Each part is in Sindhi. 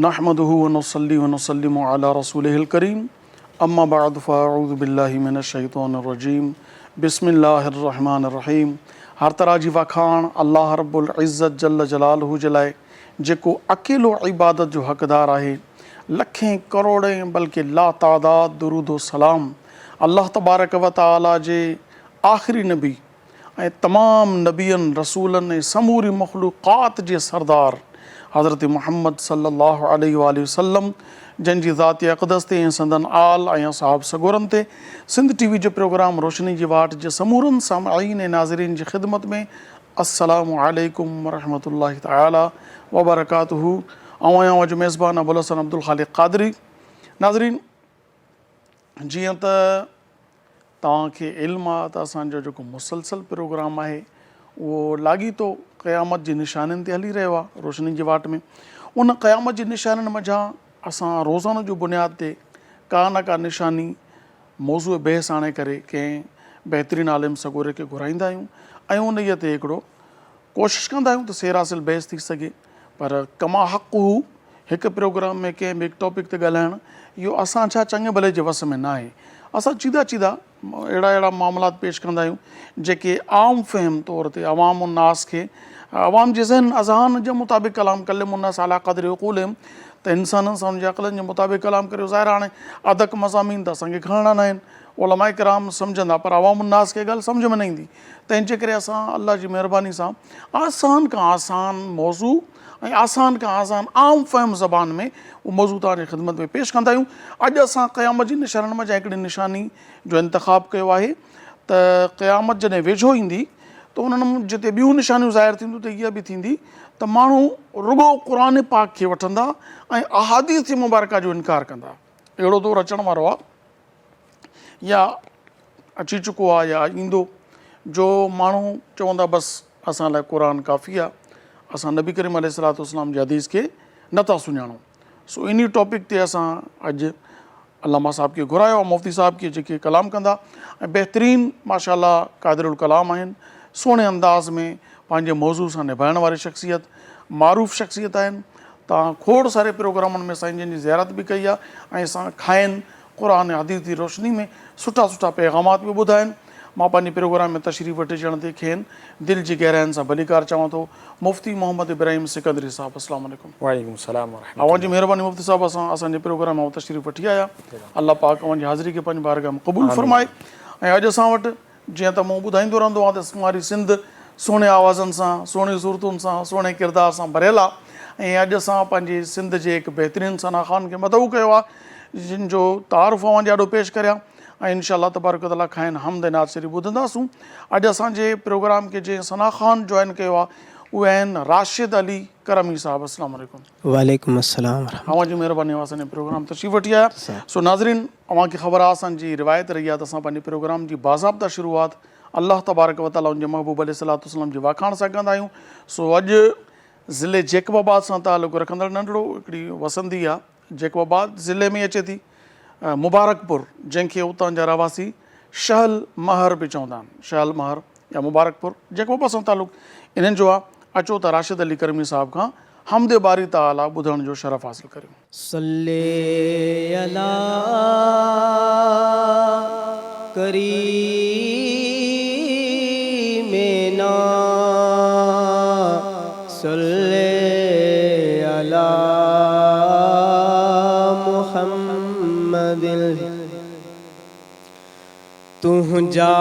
نحمده ونصلي ونسلم علي رسوله الڪريم اما بعد فاعوذ بالله من الشيطان الرجيم بسم الله الرحمن الرحيم هر طرح جي واکاڻ الله رب العزت جل جلاله جي لاء جيڪو اڪيلو عبادت جو حقدار آهي لکين ڪروڙين بلڪه لاتعداد درود و سلام الله تبارڪ و تعالي جي آخري نبي ۽ تمام نبين، رسولن ۽ سموري مخلوقات جي سردار حضرت محمد صلي الله عليه واٰله وسلم جن جي ذات اقدس تي ۽ سندن آل ۽ اصحاب سڳورن تي سنڌ ٽي وي جو پروگرام روشني جي واٽ جي سمورن سامعين ۽ ناظرين جي خدمت ۾ السلام عليڪم ورحمة الله تعالي وبرڪاته آئون آهيان اوهان جو ميزبان ابوالحسن عبدالخالق قادري ناظرين جيئن ته توهان کي علم آ ته اسان جو جيڪو مسلسل پروگرام آهي اهو لاڳيتو قيامت جي نشانين تي هلي رهيو آ روشني جي واٽ ۾ ان قيامت جي نشانين منجهان اسان روزانو جو بنياد تي ڪا نه ڪا نشاني موضوع بحث آڻي ڪري ڪنهن بهترين عالم سڳوري کي گهرائيندا آهيون ۽ انهيء تي هڪڙو ڪوشش ڪندا آهيون ته سير حاصل بحث ٿي سگهي پر ڪما حقه هڪ پروگرام ۾ ڪنهن به هڪ ٽاپڪ تي ڳالهائڻ اهو اسان ڇا چڱي ڀلي جي وس ۾ ناهي. اسان چيدا چيدا اهڙا اهڙا معاملات پيش ڪندا آهيون جيڪي عام فهم طور تي عوام الناس کي عوام جي ذهن اذهان جي مطابق ڪلام ڪلم الناس علي قدر عقولهم ته انسانن سان ان جي عقلن جي مطابق ڪلام ڪريو ظاهر هاڻي ادق مضامين ته اسان کي کڻڻا ناهن علماء ڪرام سمجهندا پر عوام الناس کي ڳالهه سمجهه ۾ نه ايندي تنهن جي ڪري اسان الله جي مهرباني سان آسان کان آسان موضوع ۽ آسان کان آسان عام فهم زبان ۾ اهو موضوع توهان جي خدمت ۾ پيش ڪندا آهيون. اڄ اسان قيامت جي نشانين منجهان هڪڙي نشاني جو انتخاب ڪيو آهي ته قيامت جڏهن ويجهو ايندي ته انهن جتي ٻيون نشانيون ظاهر ٿينديون ته اها به ٿيندي ته ماڻهو رڳو قرآن پاڪ کي وٺندا ۽ احاديث مبارڪه جو انڪار ڪندا. اهڙو دور اچڻ وارو آهي. يا اچي چڪو آ يا ايندو جو ماڻهو چوندا بس اسان لاء قرآن ڪافي آ اسان نبي ڪريم عليه الصلوة والسلام جي حديث کي نه ٿا سڃاڻون سو انهي ٽاپڪ تي اسان اڄ علامه صاحب کي گهرايو آ مفتي صاحب کي جيڪي ڪلام ڪندا ۽ بهترين ماشاء الله قادر الڪلام آهن سهڻي انداز ۾ پنهنجي موضوع سان نڀائڻ واري شخصيت معروف شخصيت آهن تان کوڙ ساري پروگرامن ۾ سائين جن جي زيارت به ڪئي آ ۽ اسان کائن قرآن ۽ حديث جي روشني ۾ سٺا سٺا پيغامات به ٻڌا آهن. مان پنهنجي پروگرام ۾ تشريف وٺي اچڻ تي کين دل جي گهراين سان ڀليڪار چوان ٿو. مفتي محمد ابراهيم سڪندري صاحب السلام عليڪم. وعليڪم السلام ورحمة اوهان جي مهرباني مفتي صاحب اسان اسان جي پروگرام ۾ اوهان تشريف وٺي آيا. الله پاڪ اوهان جي حاضري کي پنهنجي بارگاهه ۾ قبول فرمائي ۽ اڄ اسان وٽ جيئن ته مون ٻڌائيندو رهندو آهيان ته سماري سنڌ سهڻي آوازن سان، سهڻي صورتن سان، سهڻي ڪردار سان ڀريل آهي ۽ اڄ اسان پنهنجي سنڌ جي هڪ بهترين ثنا خوان کي مدعو ڪيو آهي جن جو تعارف اوهان جي آڏو پيش ڪريان ۽ انشاء الله تبارڪ وتعاليٰ کانئن حمد ۽ نعت شريف ٻڌنداسون. اڄ اسان جي پروگرام کي جنهن ثنا خوان جوائن ڪيو آهي اهي آهن راشد علي ڪرمي صاحب السلام عليڪم. وعليڪم السلام ورحمة اوهان جي مهرباني اوهان اسان جي پروگرام تشريف وٺي آيا سو ناظرين اوهان کي خبر آهي اسان جي روايت رهي آهي ته اسان پنهنجي پروگرام جي باضابطه شروعات الله تبارڪ وتعالي ان جي محبوب عليه الصلوة والسلام جي واکاڻ سان ڪندا آهيون سو اڄ ضلعي جيڪب آباد سان تعلق رکندڙ ننڍڙو هڪڙي وسندي آهي جيڪب آباد ضلعي ۾ اچي ٿي مبارڪپور جنهن کي اتان جا رهواسي شهل مهر به چوندا آهن شهل مهر يا مبارڪپور جيڪب آباد سان تعلق انهن جو آهي اچو ته راشد علي ڪرمي صاحب کان حمد باري تعاليٰ ٻڌڻ جو شرف حاصل ڪريون. صلي علي ڪريمنا صلي علي محمد. تنهنجا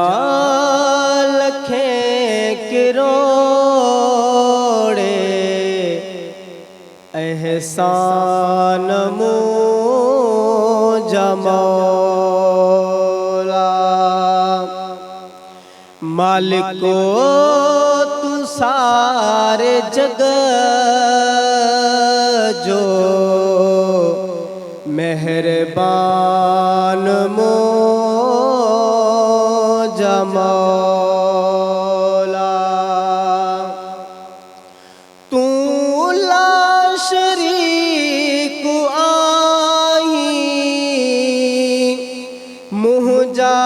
لکين ڪروڙين احسان منهنجا مولا مالڪ تون ساري جڳ جو مهربان منهنجا مولا تون لا شريڪ آهين منهنجا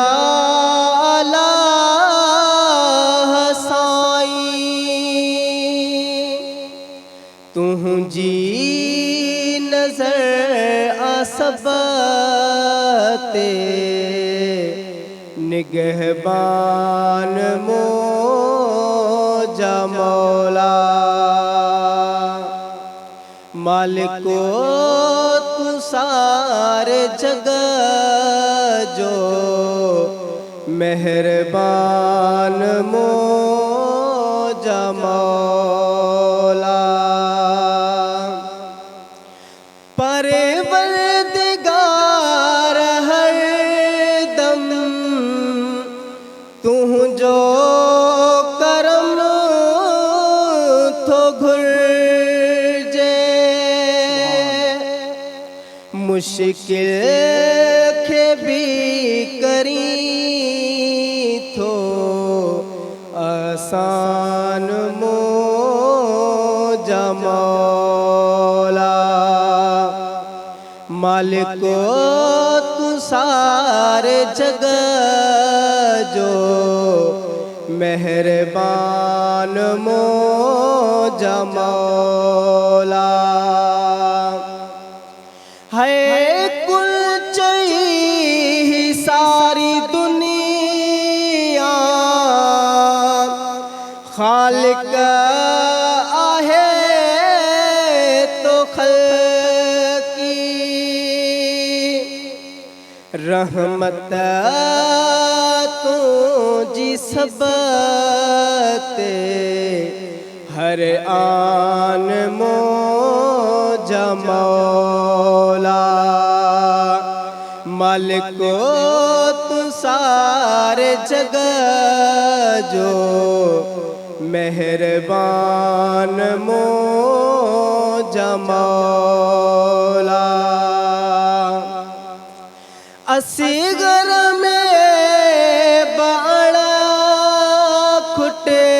الله سائين. تنهنجي نظر. تي نگهبان منهنجا مولا. مالڪ تون ساري جڳ جو مهربان منهنجا مولا. پروردگار هر دم تنهنجو ڪرم ٿو گهرجي. مشڪل کي به ڪرين ٿو آسان منهنجا مولا. مالڪ تون ساري جڳ جو مهربان منهنجا مولا. هي ڪل چئي هي ساري دنيا خالق آهي تو خلقي رحمت تنهنجي سڀ تي هر آن منهنجا مولا. مالڪ تون ساري جڳ جو مهربان منهنجا مولا. اصغر ۾ به اڻ کٽي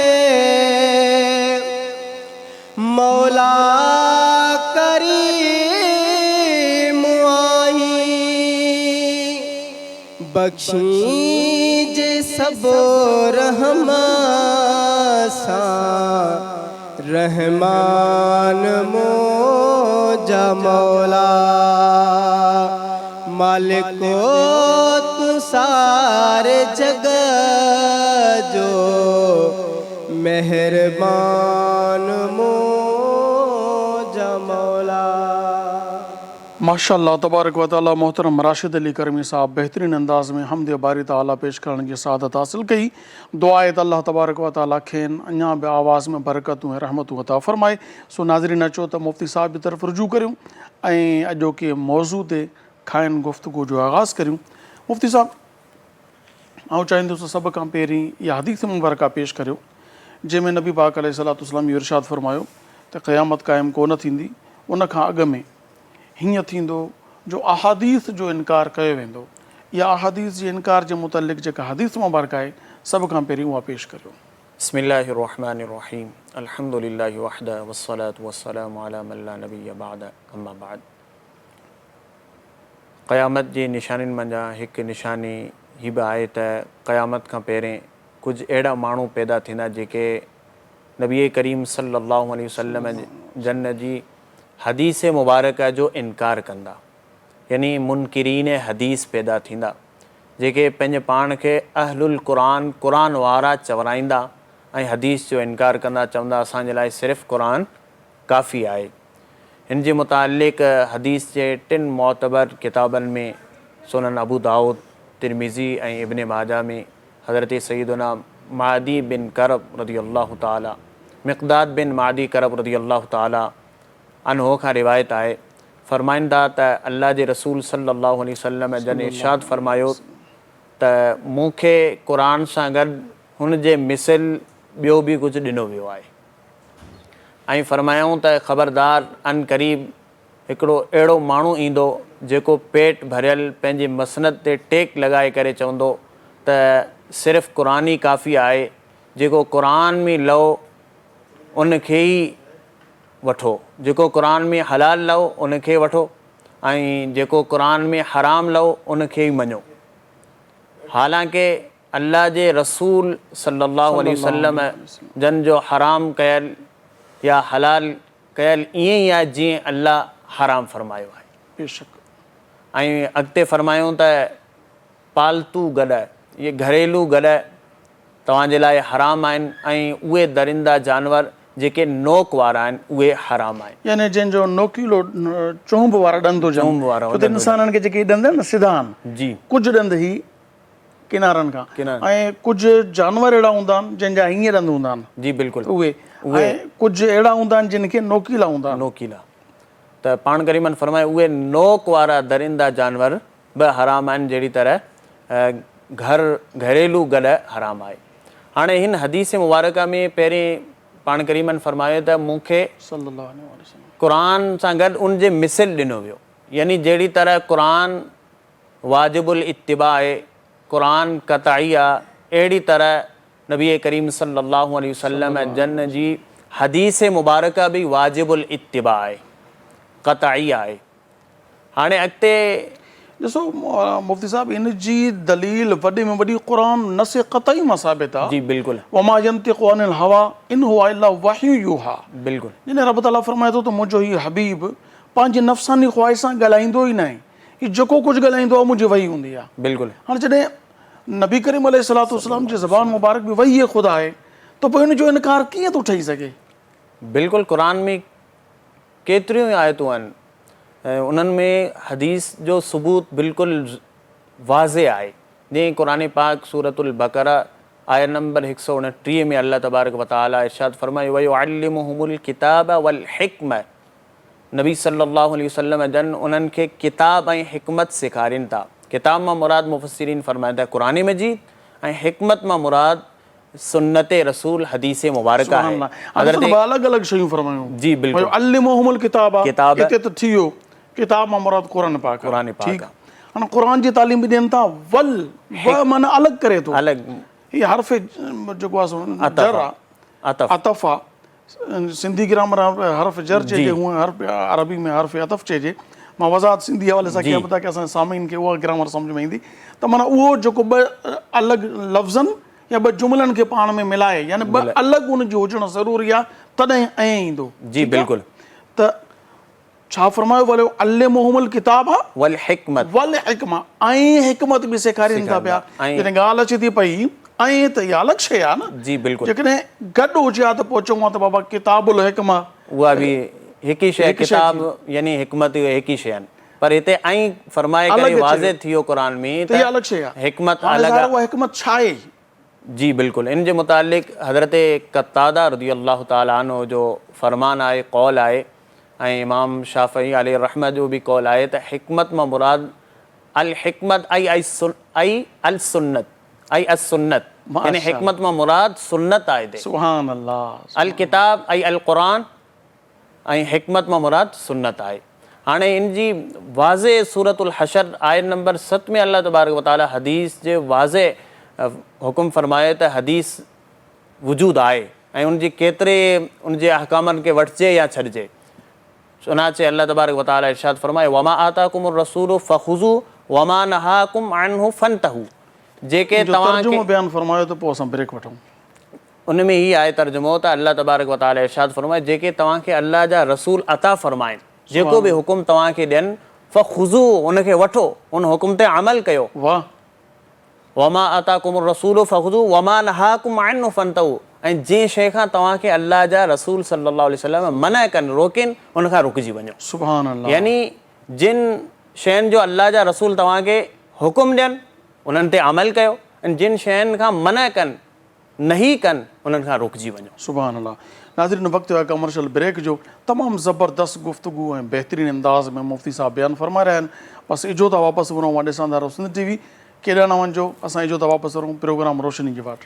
مولا ڪريم آهين. بخشين جي سڀ رحم سان رحمان منهنجا مولا. مالڪ تون ساري جڳ جو مهربان منهنجا مولا. ماشاء الله تبارڪ و تعالي محترم راشد علي ڪرمي صاحب بهترين انداز ۾ حمد باري تعالي پيش ڪرڻ جي سعادت حاصل ڪئي دعا آهي ته الله تبارڪ و تعالي کين اڃا به آواز ۾ برڪتون ۽ رحمتون عطا فرمائي سو ناظرين اچو ته مفتي صاحب جي طرف رجوع ڪريون ۽ اڄوڪي موضوع تي کانئن گفتگو جو آغاز ڪريون. مفتي صاحب آئون چاهيندس ته سڀ کان پهرين اها حديث مبارڪه پيش ڪريو جنهن ۾ نبي پاڪ عليه الصلوة والسلام اهو ارشاد فرمايو ته قيامت قائم ڪو نه ٿيندي ان کان اڳ ۾ هيئن ٿيندو جو احاديث جو انڪار ڪيو ويندو. اها احاديث جي انڪار جي متعلق جيڪا حديث مبارڪه آهي سڀ کان پهرين اها پيش ڪريو. بسم الله الرحمن الرحيم الحمد لله وحده والصلاة والسلام علي من لا نبي بعده اما بعد قيامت جي نشانين منجهان هڪ نشاني هي به آهي ته قيامت کان پهرين ڪجهه اهڙا ماڻهو پيدا ٿيندا جيڪي نبي ڪريم صلي الله عليه وسلم جن جي حديث مبارڪه جو انڪار ڪندا يعني منڪرين حديث پيدا ٿيندا جيڪي پنهنجي پاڻ کي اهل القرآن، قرآن وارا، چورائيندا ۽ حديث جو انڪار ڪندا چوندا اسان جي لاء صرف قرآن ڪافي آهي. هن جي متعلق حديث جي ٽن معتبر ڪتابن ۾ سنن ابو دائود، ترمذي ۽ ابن ماجه ۾ حضرت سيدنا معدي بن ڪرب رضي الله تعالٰي مقداد بن معدي ڪرب رضي الله تعالٰي عنه کان روايت آهي فرمائن ٿا ته الله جي رسول صلي الله عليه وسلم جن ارشاد فرمايو ته مون کي قرآن سان گڏ هن جي مثل ٻيو به ڪجهه ڏنو ويو آهي ۽ فرمايائون ته خبردار عنقريب هڪڙو اهڙو ماڻهو ايندو جيڪو پيٽ ڀريل پنهنجي مسند تي ٽيڪ لڳائي ڪري چوندو ته صرف قرآن ئي ڪافي آهي جيڪو قرآن ۾ لهو ان کي ئي وٺو، جيڪو قرآن ۾ حلال لهو ان کي وٺو ۽ جيڪو قرآن ۾ حرام لهو ان کي ئي مڃو. حالانڪه الله جي رسول صلي الله عليه وسلم جن جو حرام ڪيل يا حلال ڪيل ائين ئي آهي جيئن الله حرام فرمايو آهي. بيشڪ. ۽ اڳتي فرمايائون ته پالتو گڏهه، اهي گهريلو گڏهه توهان جي لاء حرام آهن ۽ اهي درندا جانور جيڪي نوڪ وارا آهن اهي حرام آهن. يعني جنهن جو نوڪيلو چهنب وارا ڏند هجن، چهنب وارا ڇو ته انسانن کي جيڪي ڏند آهن نه سڌا آهن، جي. ڪجهه ڏند هي ڪنارن کان ۽ ڪجهه جانور اهڙا هوندا آهن جن جا هيئن ڏند هوندا آهن. جي بلڪل. اهي ۽ ڪجهه اهڙا هوندا آهن جن کي نوڪيلا هوندا آهن. نوڪيلا. ته پاڻ ڪريمن فرمايو اهي نوڪ وارا درندا جانور به حرام آهن جهڙي طرح گهر گهريلو گڏهه حرام آهي. هاڻي هن حديث مبارڪه ۾ پهرين پاڻ ڪريمن فرمايو ته مون کي قرآن سان گڏ ان جي مثل ڏنو ويو يعني جهڙي طرح قرآن واجب الاتباع آهي، قرآن قطعي آ، اهڙي طرح نبي ڪريم صلي الله عليه وسلم جن جي حديث مبارڪه به واجب الاتباع آهي، قطعي آهي. هاڻي اڳتي. ڏسو مفتي صاحب ان جي دليل وڏي ۾ وڏي قرآن نص قطعي مان ثابت آ. جي بلڪل. وما ينطق عن الهويٰ ان هو الا وحي يوحيٰ. بلڪل. جڏهن رب تعاليٰ فرمائي ٿو ته منهنجو هي حبيب پنهنجي نفساني خواهش سان ڳالهائيندو ئي ناهي، هي جيڪو ڪجهه ڳالهائيندو آهي منهنجي وحي هوندي آهي. بلڪل. هاڻي جڏهن نبي ڪريم عليه الصلوة والسلام جي زبان مبارڪ به وحي خدا آهي ته پوء ان جو انڪار ڪيئن ٿو ٺهي سگهي؟ بلڪل قرآن ۾ ڪيتريون ئي آيتون آهن ۽ انهن ۾ حديث جو ثبوت بلڪل واضح آهي جيئن قرآن پاڪ سورة البقره آيت نمبر 129 ۾ الله تبارڪ وتعالي ارشاد فرمايو ويعلمهم الڪتاب والحڪمة نبي صلي الله عليه وسلم جن انهن کي ڪتاب ۽ حڪمت سيکارين ٿا ڪتاب مان مراد مفسرين فرمائن ٿا قرآن مجيد ۽ حڪمت مان مراد سنت رسول حديث مبارڪه سبحان آهي. الله هاڻي حضرت ڏسو ٻه الڳ الڳ شيون فرمايون جي بلڪل. ويعلمهم الڪتاب ڪتاب اتي ته ٿي ويو ڪتاب مان مراد قرآن پاڪ آهي قرآن پاڪ ٺيڪ هاڻي قرآن جي تعليم به ڏين ٿا ول و معنی الڳ ڪري ٿو الڳ هي حرف جيڪو آهي سو عطف جر آهي عطف عطف آهي سنڌي گرامر حرف جر چئجي هونء حرف عربي ۾ حرف عطف چئجي. مان وضاحت سنڌي حوالي سان ڪيان پيو تاڪه اسان جي سامعين کي اها گرامر سمجهه ۾ ايندي ته معنيٰ اهو جيڪو ٻه الڳ لفظن يا ٻه جملن کي پاڻ ۾ ملائي يعني ٻه الڳ ان جي هجڻ ضروري آهي تڏهن ائين ايندو. جي بلڪل. ته ڇا فرمايو ويعلمهم الڪتاب والحڪمة والحڪمة ۽ حڪمت به سيکارين ٿا پيا جڏهن ڳالهه اچي ٿي پئي ۽ ته اها الڳ شيء آهي نه جي بلڪل جيڪڏهن گڏ هجي ها ته پوء چئون ها ته بابا ڪتاب الحڪمة اها به هڪ ئي شيء ڪتاب يعني حڪمت اهي هڪ ئي شيء آهن پر هتي ۽ فرمائي ڪري واضح ٿي ويو قرآن ۾ ته اها الڳ شيء آهي حڪمت الڳ آهي اها حڪمت ڇا آهي؟ جي بلڪل ان جي متعلق حضرت قتاده رضي الله تعالٰي عنه جو فرمان آهي قول آهي ۽ امام شافعي عليه الرحمة جو به قول آهي ته حڪمت مان مراد الحڪمت اي اي السنت اي السنت يعني حڪمت مان مراد سنت آهي هتي سبحان الله الڪتاب اي القرآن ۽ حڪمت مان مراد سنت آهي. هاڻي ان جي واضح سورة الحشر آيت نمبر 7 ۾ الله تبارڪ و تعالي حديث جي واضح حڪم فرمايو ته حديث وجود آهي ۽ ان جي ڪيتري ان جي احڪامن کي وٺجي يا ڇڏجي. چنانچه الله تبارڪ و تعالي ارشاد فرمايو وما آتاڪم الرسول فخذوه وما نهاڪم عنه فانتهوا جيڪي ان جو توهان کي ترجمو بيان فرمايو ته پوء اسان بريڪ وٺون. ان ۾ هي آهي ترجمو ته الله تبارڪ و تعالي ارشاد فرمايو، جيڪي توهان کي الله جا رسول عطا فرمائن، جيڪو به حڪم توهان کي ڏين، فخذوه ان کي وٺو، ان حڪم تي عمل ڪيو. واه. وما آتاڪم الرسول فخذوه وما نهاڪم عنه فانتهوا ۽ جنهن شيء کان توهان کي الله جا رسول صلي الله عليه وسلم منع ڪن، روڪين، ان کان رڪجي وڃو. سبحان الله. يعني جن شين جو الله جا رسول توهان کي حڪم ڏين، انهن تي عمل ڪيو ۽ جن شين کان منع ڪن، نهي ڪن انهن کان رڪجي وڃو. سبحان الله ناظرين وقت ٿيو آهي ڪمرشل بريڪ جو تمام زبردست گفتگو ۽ بهترين انداز ۾ مفتي صاحب بيان فرمائي رهيا آهن بس اجهو ٿا واپس ورون اوهان ڏسندا رهو سنڌ ٽي وي ڪيڏانهن نه وڃجو اسان اجهو ٿا واپس ورون پروگرام روشني جي واٽ.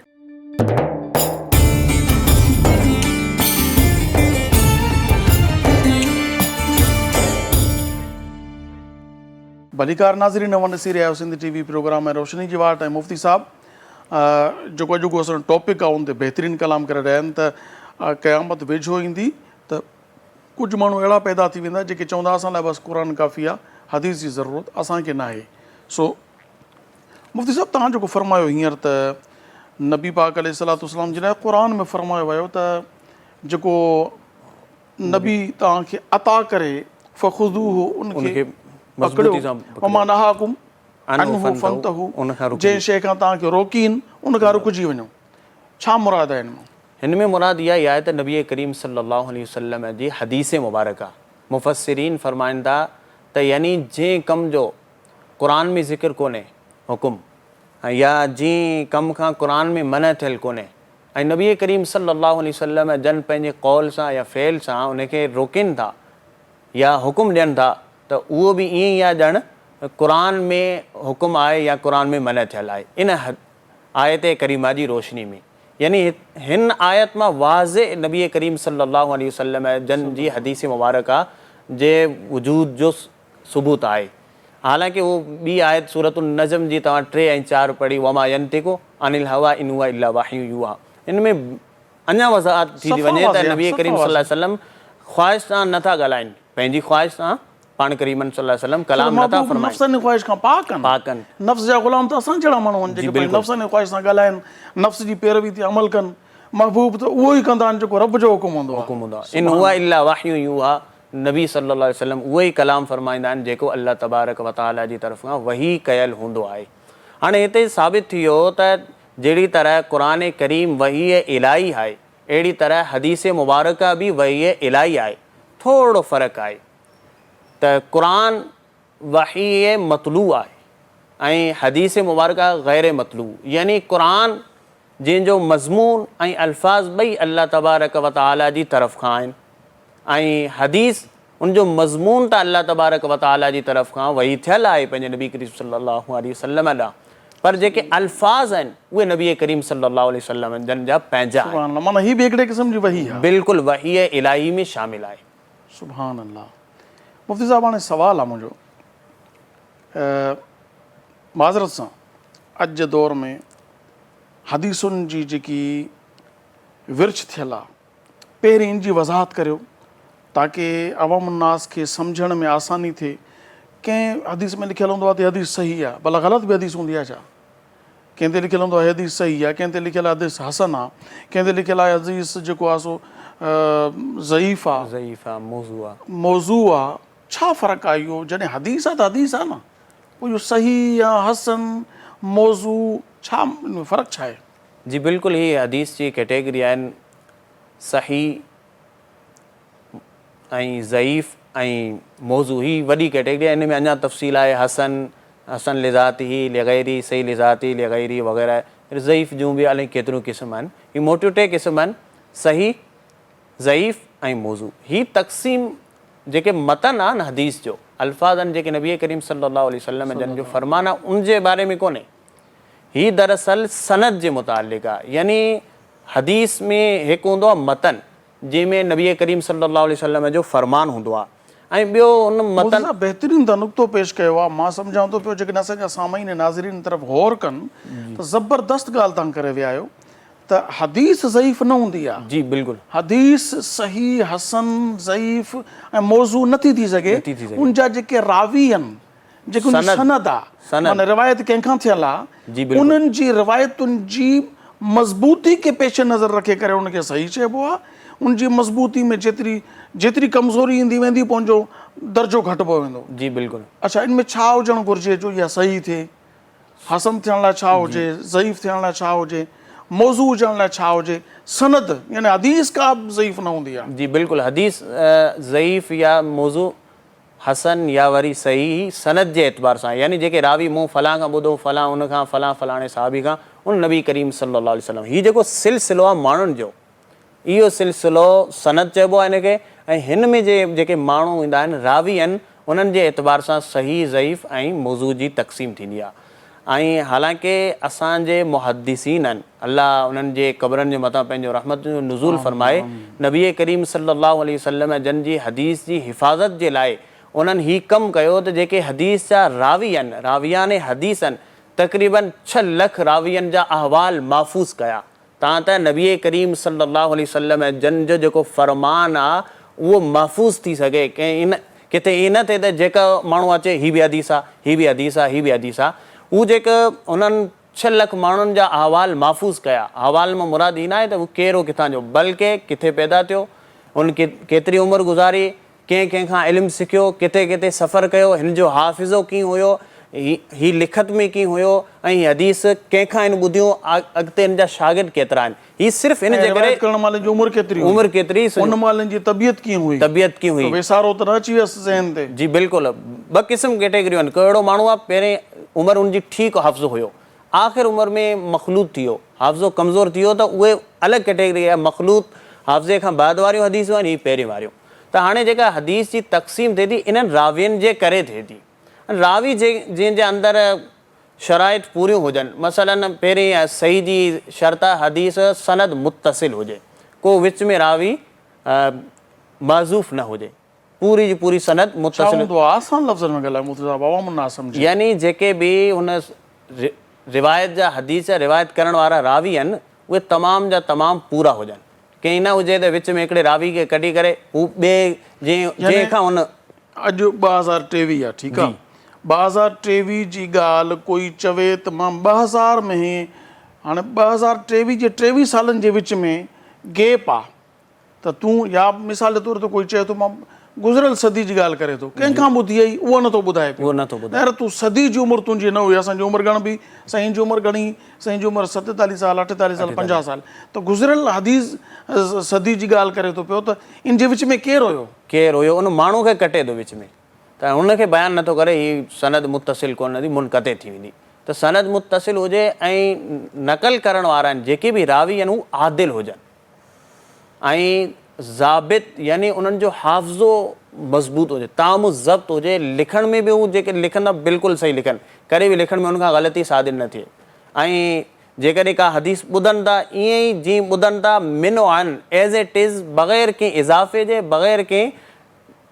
ڀليڪار ناظرين اوهان ڏسي رهيا آهيو سنڌ ٽي وي پروگرام ۽ روشني جي واٽ ۽ مفتي صاحب جيڪو اڄوڪو اسان جو ٽاپڪ آهي ان تي بهترين ڪلام ڪري رهيا آهن ته قيامت ويجهو ايندي ته ڪجهه ماڻهو اهڙا پيدا ٿي ويندا جيڪي چوندا اسان لاء بس قرآن ڪافي آهي حديث جي ضرورت اسان کي ناهي سو مفتي صاحب توهان جيڪو فرمايو هينئر ته نبي پاڪ عليه الصلوة والسلام جي لاء قرآن ۾ فرمايو ويو ته جيڪو نبي توهان کي عطا ڪري فخذوه ان کي پڪڙيو، وما نهاڪم عنه فانتهوا جنهن شيء کان توهان کي روڪين ان کان رڪجي وڃو. ڇا مراد آهي هن مان؟ هن ۾ مراد اها ئي آهي ته نبي ڪريم صلي الله عليه وسلم جي حديث مبارڪه مفسرين فرمائن ٿا ته يعني جنهن ڪم جو قرآن ۾ ذڪر ڪونهي حڪم يا جنهن ڪم کان قرآن ۾ منع ٿيل ڪونهي ۽ نبي ڪريم صلي الله عليه وسلم جن پنهنجي قول سان يا فعل سان ان کي روڪين ٿا يا حڪم ڏين ٿا ته اهو به ائين ئي آهي ڄڻ قرآن ۾ حڪم آهي يا قرآن ۾ منع ٿيل آهي ان آيت ڪريمه جي روشني ۾ يعني هن آيت مان واضح نبي ڪريم صلي الله عليه وسلم جن جي حديث مبارڪه جي وجود جو ثبوت آهي حالانڪه اهو ٻي آيت سورة النجم جي توهان 3 ۽ 4 پڙهي وما ينطق عن الهويٰ ان هو الا وحي يوحيٰ ان ۾ اڃا وضاحت ٿي ٿي وڃي ته نبي ڪريم صلي الله عليه وسلم خواهش سان نه ٿا ڳالهائين، پنهنجي خواهش سان پاڻ ڪريمن صلي الله عليه وسلم ڪلام نه ٿا فرمائين. نفساني خواهش کان پاڪ آهن. پاڪ آهن. نفس جا غلام ته اسان جهڙا ماڻهو آهن جيڪي پنهنجي نفساني خواهش سان ڳالهائين، نفس جي پيروي تي عمل ڪن. محبوب ته اهو ئي ڪندا آهن جيڪو رب جو حڪم هوندو آهي. حڪم هوندو آهي. ان هو الا وحي يوحيٰ نبي صلي الله عليه وسلم اهو ئي ڪلام فرمائيندا آهن جيڪو الله تبارڪ وتعاليٰ جي طرف کان وحي ڪيل هوندو آهي. هاڻي هتي ثابت ٿي ويو ته جهڙي طرح قرآن ڪريم وحي الاهي آهي، اهڙي طرح حديث مبارڪه به وحي الاهي آهي. ٿورڙو فرق آهي ته قرآن وحي متلو آهي ۽ حديث مبارڪه غير متلو يعني قرآن جنهن جو مضمون ۽ الفاظ ٻئي الله تبارڪ و تعاليٰ جي طرف کان آهن ۽ حديث ان جو مضمون ته الله تبارڪ و تعاليٰ جي طرف کان وحي ٿيل آهي پنهنجي نبي ڪريم صلي الله عليه وسلم ڏانهن پر جيڪي الفاظ آهن اهي نبي ڪريم صلي الله عليه وسلم جن جا پنهنجا آهن. سبحان الله معنيٰ هي به هڪڙي قسم جي وحي آهي. بلڪل وحي الاهي ۾ شامل آهي. سبحان الله مفتي صاحب هاڻي سوال آهي منهنجو معذرت سان اڄ جي دور ۾ حديثن جي جيڪي ورڇ ٿيل آهي پهرين ان جي وضاحت ڪريو تاڪه عوام الناس کي سمجهڻ ۾ آساني ٿئي. ڪنهن حديث ۾ لکيل هوندو آهي ته حديث صحيح آهي ڀلا غلط به حديث هوندي آهي ڇا؟ ڪنهن تي لکيل هوندو آهي حديث صحيح آهي ڪنهن تي لکيل آهي حديث حسن آهي ڪنهن تي لکيل آهي حديث جيڪو آهي سو ضعيف آهي ضعيف آهي موضوع آهي موضوع آهي ڇا فرق آهي اهو جڏهن حديث آهي ته حديث آهي نه پوء اهو صحيح يا حسن موضوع ڇا ان ۾ فرق ڇا آهي؟ جي بلڪل هي حديث جي ڪيٽيگري آهن صحيح ۽ ضعيف ۽ موضوع هي وڏي ڪيٽيگري آهي ان ۾ اڃا تفصيل آهي حسن، حسن لذاته لغيره، صحيح لذاته لغيره وغيره ضعيف جون به الائي ڪيتريون قسم آهن هي موٽيون ٽي قسم آهن صحيح، ضعيف ۽ موضوع هي تقسيم جيڪي متن آهن حديث جو الفاظ آهن جيڪي نبي ڪريم صلي الله عليه وسلم جن جو فرمان آهي ان جي باري ۾ ڪونهي هي دراصل سند جي متعلق آهي يعني حديث ۾ هڪ هوندو آهي متن جنهن ۾ نبي ڪريم صلي الله عليه وسلم جو فرمان هوندو آهي ۽ ٻيو ان متن. مولوي صاحب بهترين تان نقطو پيش ڪيو آهي مان سمجهان ٿو پيو جيڪڏهن اسان جا سامعين ۽ ناظرين ان طرف غور ڪن ته زبردست ڳالهه تان ڪري ويا آهيو ته حديث ضعيف نه هوندي آهي جي بلڪل. حديث صحيح حسن ضعيف ۽ موضوع نه ٿي ٿي سگهي ان جا جيڪي راوي آهن جيڪي ان جي سند آ معنيٰ روايت ڪنهن کان ٿيل آ انهن جي روايتن جي مضبوطي کي پيش نظر رکي ڪري ان کي صحيح چئبو آ ان جي مضبوطي ۾ جيتري جيتري ڪمزوري ايندي ويندي پوء ان جو درجو گهٽبو ويندو. جي بلڪل. اڇا ان ۾ ڇا هجڻ گهرجي جو اها صحيح ٿئي؟ حسن ٿيڻ لاء ڇا هجي؟ ضعيف ٿيڻ لاء ڇا هجي؟ موضوع هجڻ لاء ڇا هجي؟ سند يعني حديث ڪا به ضعيف نه هوندي آ. جي بلڪل حديث ضعيف يا موضوع حسن يا وري صحيح سند جي اعتبار سان يعني جيڪي راوي مون فلان کان ٻڌو فلان ان کان فلان فلاڻي صحابي کان ان نبي ڪريم صلي الله عليه وسلم هي جيڪو سلسلو آهي ماڻهن جو اهو سلسلو سند چئبو آهي ان کي ۽ هن ۾ جي جيڪي ماڻهو ايندا آهن راوي آهن انهن جي اعتبار سان صحيح ضعيف ۽ موضوع جي تقسيم ٿيندي آهي ۽ حالانڪه اسان جي محدثين آهن الله انهن جي قبرن جي مٿان پنهنجو رحمت جو نزول فرمائي نبي ڪريم صلي الله عليه وسلم جن جي حديث جي حفاظت جي لاء انهن هي ڪم ڪيو ته جيڪي حديث جا راوي آهن راويان حديث آهن تقريباً ڇهه لک راوين جا احوال محفوظ ڪيا تان ته نبي ڪريم صلي الله عليه وسلم جن جو جيڪو فرمان آ اهو محفوظ ٿي سگهي ڪنهن ان ڪٿي ائين نه ٿئي ته جيڪا ماڻهو اچي هي به حديث آ هي به حديث آ هي به حديث آ هو جيڪ انهن ڇهه لک ماڻهن جا احوال محفوظ ڪيا احوال مان مراد هي ناهي ته هو ڪير هو ڪٿان جو بلڪه ڪٿي پيدا ٿيو ان ڪيتري عمر گذاري ڪنهن ڪنهن کان علم سکيو، ڪٿي ڪٿي سفر ڪيو، هن جو حافظو ڪيئن هيو، هي لکت ۾ ڪيئن هيو ۽ هي حديث ڪنهن کان هن ٻڌيون، اڳتي هن جا شاگرد ڪيترا آهن. هي صرف ان ۽ جي ڪري. روايت ڪرڻ مهل هن جي عمر ڪيتري هئي. عمر ڪيتري. ان مهل هن جي طبيعت ڪيئن هئي. طبيعت ڪيئن هئي. ته ويسارو ته نه اچي ويس ذهن تي. جي بلڪل. ٻه قسم ڪيٽيگريون آهن. ڪو اهڙو ماڻهو آهي پهرين عمر ان جي ٺيڪ حافظو هيو. آخر عمر ۾ مخلوط ٿي ويو، حافظو ڪمزور ٿي ويو ته اهي الڳ ڪيٽيگري آهي، مخلوط حافظي کان بعد واريون حديثون آهن، هي پهرين واريون. ته هاڻي جيڪا حديث جي تقسيم ٿئي ٿي انهن راوين جي ڪري ٿئي ٿي. راوي جنهن جي اندر شرائط پوريون هجن، مثلاً پهرين صحيح جي شرط آهي حديث سند متصل هجي، ڪو وچ ۾ راوي محذوف نه هجي. پوري جي پوري سند ڇا متصل. هوندو آهي؟ آسان لفظن ۾ ڳالهايو مفتي صاحب عوام نه سمجهي. يعني جيڪي به هن روايت جا حديث جا روايت ڪرڻ وارا راوي آهن اهي تمام جا تمام پورا هجن ڪئين نه هجي ته وچ ۾ هڪڙي راوي کي ڪڍي ڪري هو ٻئي جنهن جنهن کان هن. اڄ 2023 آ ٺيڪ آ 2023 جي ڳالهه ڪوئي چوي ته مان 2000 ۾ هاڻي 2023 جي 23 سالن جي وچ ۾ گيپ آ ته تون يا مثال جي طور تي ڪوئي چئي ٿو مان گذريل صدي جي ڳالهه ڪري ٿو ڪنهن کان ٻڌي آئي اهو نٿو ٻڌائي پيو يار تون صدي جي عمر تنهنجي نه هئي اسان جي عمر ڳڻبي سائين جي عمر گهڻي سائين جي عمر 47 سال 48 سال 50 سال ته گذريل حديث صدي جي ڳالهه ڪري ٿو پيو ته ان جي وچ ۾ ڪير هيو؟ ڪير هيو ان ماڻهو کي ڪٽي ٿو وچ ۾ ته ان کي بيان نٿو ڪري هي سند متصل ڪونه ٿي منقطع ٿي ويندي ته سند متصل هجي ۽ نقل ڪرڻ وارا آهن جيڪي به راوي آهن هو عادل هجن ۽ ضابط يعني انهن جو حافظو مضبوط هجي، تام الضبط هجي، لکڻ ۾ به هو جيڪي لکن ٿا بلڪل صحيح لکن، ڪڏهن به لکڻ ۾ انهن کان غلطي صادر نه ٿئي ۽ جيڪڏهن ڪا حديث ٻڌن ٿا ائين ئي جيئن ٻڌن ٿا من و عن، As it is، بغير ڪنهن اضافي جي بغير ڪنهن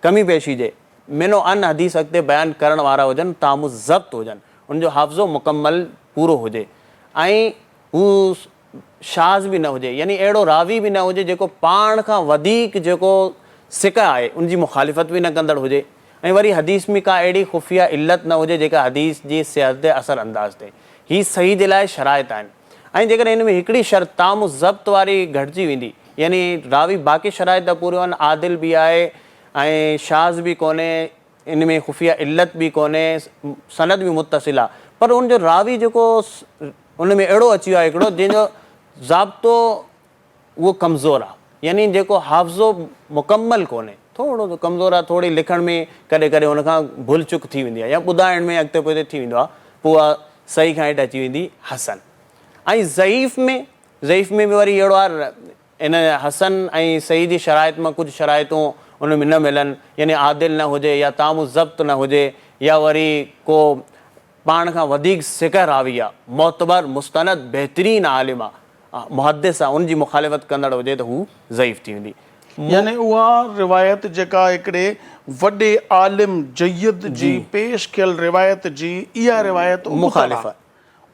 ڪمي پيشي جي من و عن حديث اڳتي بيان ڪرڻ وارا هجن، تام الضبط هجن، انهن جو حافظو مڪمل پورو هجي ۽ هو شاذ به نه هجي يعني اهڙو راوي به نه هجي جيڪو پاڻ کان وڌيڪ جيڪو ثقه آهي ان جي مخالفت به نه ڪندڙ هجي ۽ وري حديث ۾ ڪا اهڙي خفيه علت نه هجي جيڪا حديث جي صحت تي اثر انداز ٿئي. هي صحيح جي لاء شرائط آهن ۽ جيڪڏهن ان ۾ هڪڙي شرط تام الضبط واري گهٽجي ويندي يعني راوي باقي شرائط ته پوريون آهن عادل به آهي ۽ شاذ به ڪونهي ان ۾ خفيه علت به ڪونهي، سند به متصل آ، پر ان جو راوي جيڪو ان ۾ اهڙو اچي ويو آهي هڪڙو جنهن جو ضابطو اهو ڪمزور آ، يعني جيڪو حافظو مڪمل ڪونهي، ٿورو سو ڪمزور آ، ٿوري لکڻ ۾ ڪڏهن ڪڏهن ان کان ڀل چڪ ٿي ويندي آ يا ٻڌائڻ ۾ اڳتي پوئتي ٿي ويندو آ، پوء اها صحيح کان هيٺ اچي ويندي حسن. ۽ ضعيف ۾ ضعيف ۾ به وري اهڙو آ ان حسن ۽ صحيح جي شرائط مان ڪجهه شرائطون ان ۾ نه ملن، يعني عادل نه هجي يا تام الضبط نه هجي يا وري ڪو پاڻ کان وڌيڪ ثقه راوي آ، معتبر، مستند، بهترين عالم آ، محدث آ، ان جي مخالفت ڪندڙ هجي ته هو ضعيف ٿي ويندي. يعني اها روايت جيڪا هڪڙي وڏي عالم جيد جي پيش ڪيل روايت جي اها روايت مخالف آ.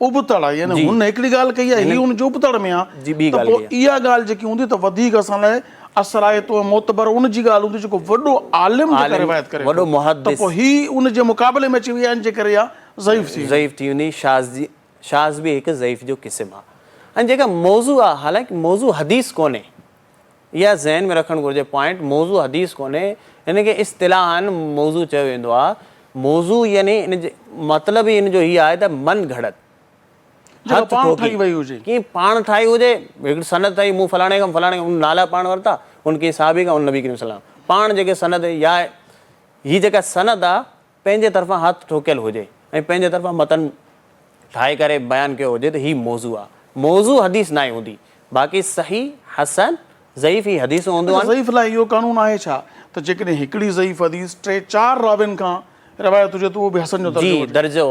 ابتڙ آهي يعني هن هڪڙي ڳالهه ڪئي آهي هي ان جي ابتڙ ۾ آهي ته پوء اها ڳالهه جيڪي هوندي ته وڌيڪ اسان لاء اثرائتو ۽ معتبر ان جي ڳالهه هوندي جيڪو وڏو عالم جيڪا روايت ڪري ٿو ته پوء هي ان جي مقابلي ۾ اچي وئي آهي ان جي ڪري اها ضعيف ٿي ويندي. ضعيف ٿي ويندي شاذ جي شاذ به هڪ ضعيف جو قسم آهي ۽ جيڪا موضوع آهي حالانڪ موضوع حديث ڪونهي اها ذهن ۾ رکڻ گهرجي پوائنٽ موضوع حديث ڪونهي هن کي اصطلاحاً موضوع چيو ويندو آهي موضوع يعني ان جي مطلب ئي ان جو هي آهي ته من گهڙت جيڪا پاڻ ٺاهي وئي هجي. ڪيئن پاڻ ٺاهي هجي هڪڙي سند ٺاهي مون فلاڻي کان فلاڻي کان نالا پاڻ ورتا ان ڪنهن صحابي کان ان نبي ڪريم صلي الله پاڻ جيڪي سند يا هي جيڪا سند آ پنهنجي طرفان هٿ ٺوڪيل هجي ۽ پنهنجي طرفان متن ٺاهي ڪري بيان ڪيو هجي ته هي موضوع آ. موضوع حديث ناهي هوندي. باقي صحيح، حسن، ضعيف هي حديثون هونديون آهن. ضعيف لاء اهو قانون آهي ڇا ته جيڪڏهن هڪڙي ضعيف حديث ٽي چار راوين کان روايت هجي ته اهو به حسن جو درجو جي وٺي؟ درجو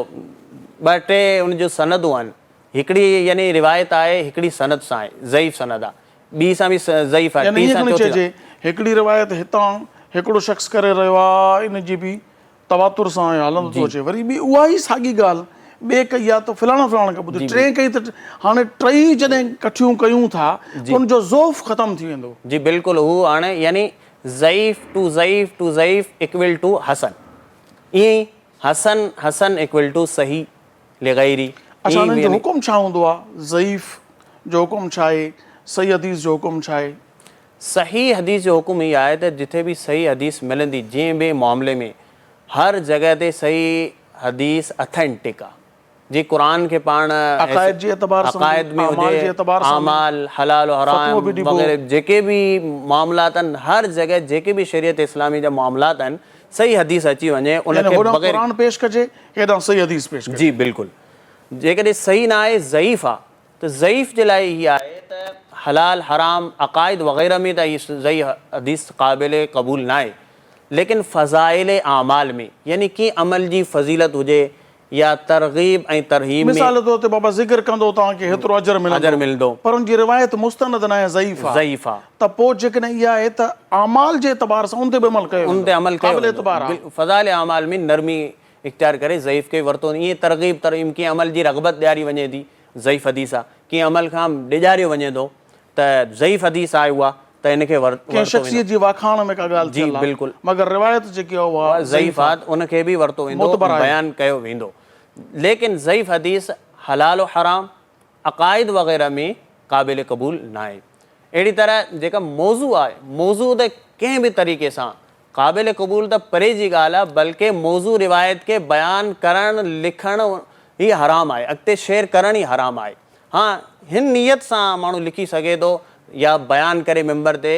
ٻه ٽي ان جون سندون آهن. هڪڙي يعني روايت آهي هڪڙي سند سان آهي ضعيف سند آ. ٻي سان به ضعيف آهي يعني ٽين ائين سان کڻي چوٿين سان. چئجي هڪڙي روايت هتان هڪڙو شخص ڪري رهيو آ ان جي به تواتر سان هلندو ٿو اچي وري ٻي اها ئي ساڳي ڳالهه ٻئي ڪئي آ ته فلاڻا فلاڻا کان ٻڌي ٽئين ڪئي ته هاڻي ٽئي جڏهن ڪٺيون ڪيون ٿا ته ان جو ضعف ختم ٿي ويندو. جي بلڪل هو هاڻي يعني ضعيف ٽو ضعيف ٽو ضعيف ايڪول ٽو حسن ائين ئي حسن حسن ايڪول ٽو صحيح لغيري اڇا انهن جو حڪم ڇا هوندو آ ضعيف جو حڪم ڇا آهي صحيح حديث جو حڪم ڇا آهي. صحيح حديث جو حڪم هي آهي ته جٿي به صحيح حديث ملندي جنهن به معاملي ۾ هر جڳهه تي صحيح حديث اٿينٽڪ آ جي قرآن کي پاڻ عقائد جي اعتبار سان عقائد ۾ اعمال جي هجي اعتبار سان اعمال حلال و فتوو حرام به ڏبو. وغيره جيڪي به معاملات آهن هر جڳهه جيڪي به شريعت اسلامي جا معاملات آهن صحيح حديث اچي وڃي ان يعني کي هوڏانهن بغير قرآن پيش ڪجي هيڏانهن صحيح حديث پيش ڪجي. جي بلڪل جيڪڏهن صحيح نه آهي ضعيف آ ته ضعيف جي لاء هي آهي ته حلال حرام عقائد وغيره ۾ ته هي ضعيف حديث قابل قبول ناهي ليڪن فضائل اعمال ۾ يعني ڪنهن عمل جي فضيلت هجي يا ترغيب ۽ ترهيب ۾. مثال طور تي بابا ذڪر ڪندو توهان کي هيترو اجر ملندو پر ان جي روايت مستند ناهي ضعيف آ ضعيف آ ته پوء جيڪڏهن اها آهي ته اعمال جي اعتبار سان ان تي به عمل ڪيو ويندو قابل اعتبار آ. فضائل اعمال ۾ نرمي اختيار ڪري ضعيف کي ورتو ائين ترغيب ترهيب ڪنهن عمل جي رغبت ڏياري وڃي ٿي ضعيف حديث آ ڪنهن عمل کان ڊيڄاريو وڃي ٿو ته ضعيف حديث آهي اها ته ان کي ورتو ڪنهن شخصيت جي واکاڻ ۾ ڪا ڳالهه ٿيل آ مگر روايت جيڪي آ اها ضعيف آ ته ان کي به ورتو ويندو بيان ڪيو ويندو ليڪن ضعيف حديث حلال و حرام عقائد وغيره ۾ قابل قبول ناهي اهڙي طرح جيڪا موضوع آهي موضوع ته ڪنهن به طريقي سان قابل قبول ته پري جي ڳالهه آهي بلڪه موضوع روايت کي بيان ڪرڻ لکڻ ئي حرام آهي اڳتي شيئر ڪرڻ ئي حرام آهي ها هن نيت سان ماڻهو لکي سگهي ٿو يا بيان ڪري منبر تي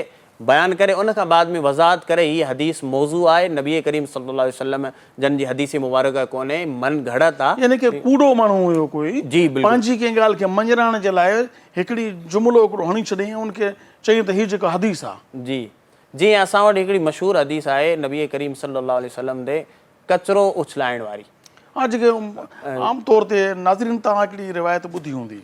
بيان ڪري ان کان بعد ۾ وضاحت ڪري هي حديث موضوع آهي نبي ڪريم صلي الله عليه وسلم جن جي حديث مبارڪه ڪونهي من گهڙت آ. يعني ڪي ڪوڙو ماڻهو هيو ڪوئي جي بلڪل. پنهنجي ڪنهن ڳالهه کي مڃرائڻ جي لاء هڪڙي جملو هڪڙو هڻي ڇڏيائين ۽ ان کي چيائين ته هي جيڪا حديث آ. جي جيئن اسان وٽ هڪڙي مشهور حديث آهي نبي ڪريم صلي الله عليه وسلم تي ڪچرو اڇلائڻ واري. ها جيڪي عام طور تي ناظرين توهان هڪڙي روايت ٻڌي هوندي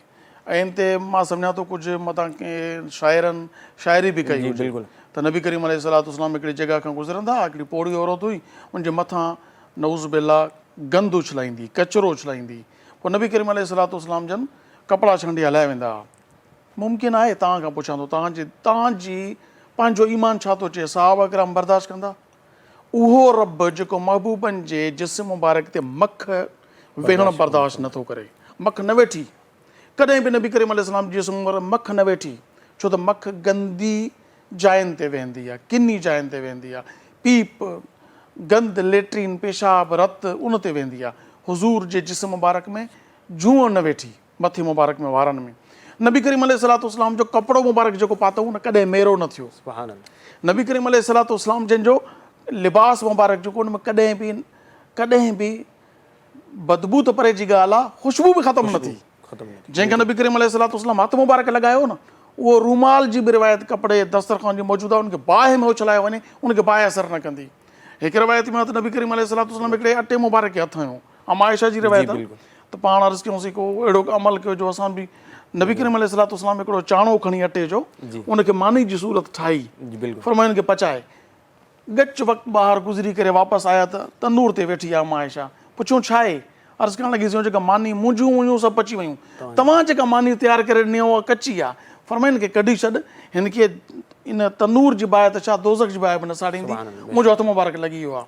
۽ ان تي مان سمجهان ٿو ڪجهه متان ڪنهن شاعرن شاعري به ڪئي هجي ته نبي ڪريم عليه الصلوة والسلام هڪڙي جڳهه کان گذرندا هئا هڪڙي پوڙهي عورت هئي ان جي مٿان نعوذ بالله گند اڇلائيندي ڪچرو اڇلائيندي پوء نبي ڪريم عليه الصلوة والسلام جن ڪپڙا ڇنڊي هليا ويندا هئا ممڪن آهي توهان کان پڇان ٿو توهان جي توهان جي پنهنجو ايمان ڇا ٿو چئي صحابه ڪرام برداشت ڪندا اهو رب جيڪو محبوبن جي جسم مبارڪ تي مک ويهڻ برداشت نٿو ڪري مک نه ويٺي ڪڏهن به نبي ڪريم عليه السلام جي جسم مبارڪ مک نه ويٺي ڇو ته مک گندي جاين تي ويهندي آهي ڪني جاين تي ويهندي آهي پيپ گند ليٽرين پيشاب رت ان تي ويهندي آهي حضور جي جسم مبارڪ ۾ جونء نه ويٺي مٿي مبارڪ ۾ وارن ۾ نبي ڪريم عليه الصلوة والسلام جو ڪپڙو مبارڪ جيڪو پاتو ان ڪڏهن ميرو نه ٿيو. سبحان الله. نبي ڪريم عليه الصلوة والسلام جن جو لباس مبارڪ جيڪو ان ۾ ڪڏهن به ڪڏهن به بدبو ته پري جي ڳالهه آ خوشبو به ختم نه ٿي. جنهن کي نبي ڪريم عليه الصلوة والسلام هٿ مبارڪ لڳايو نه اهو رومال جي به روايت ڪپڙي دسترخوان جي موجود آ ان کي باهه ۾ اڇلايو وڃي ان کي باهه اثر نه ڪندي. هڪ روايت ۾ آ ته نبي ڪريم عليه الصلوة والسلام هڪڙي اٽي مبارڪ کي هٿ هنيو اما عائشه جي روايت آهي ته پاڻ عرض ڪيونسين ڪو اهڙو عمل ڪيو جو اسان به نبي ڪريم عليه الصلوة والسلام هڪڙو چاڻو کڻي اٽي جو ان کي ماني جي صورت ٺاهي فرمايو ان کي پچائي ڳچ وقت ٻاهر گذري ڪري واپس آيا ته تندور تي ويٺي آهي اما عائشه پڇيو ڇا آهي عرض ڪرڻ لڳي جيڪا ماني منهنجون هيون سڀ پچي ويون توهان جيڪا ماني تيار ڪري ڏني اها ڪچي آهي فرمايو ان کي ڪڍي ڇڏ هن کي ان تندور جي باهه ته ڇا دوزخ جي باهه به نه ساڙيندي منهنجو هٿ مبارڪ لڳي ويو آهي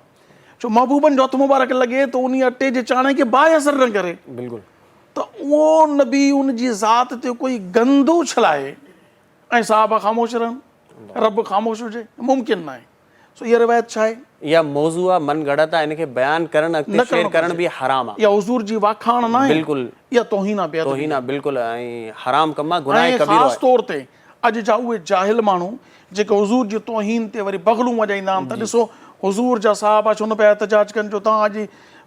ڇو محبوبن جو هٿ مبارڪ لڳي ته انهي اٽي جي چاڻي کي باهه اثر نه ڪري. بلڪل. ته اهو نبي ان جي ذات تي ڪوئي گند اڇلائي ۽ صحابه خاموش رهن، رب خاموش هجي، ممڪن ناهي. سو اها روايت ڇا آهي؟ اها موضوع آهي، من گهڙت آهي، ان کي بيان ڪرڻ اڳتي شيئر ڪرڻ به حرام آهي. اها حضور جي واکاڻ ناهي. بلڪل. اها توهين آهي، بي ادبي آهي. توهين آهي بلڪل ۽ حرام ڪم آهي، گناهه ڪبيرو آهي. ۽ خاص طور تي اڄ جا اهي جاهل ماڻهو جيڪي حضور جي توهين تي وري بغلون وڄائيندا آهن ته ڏسو حضور جا صحابه ڇو نه پيا احتجاج ڪن جو توهان اڄ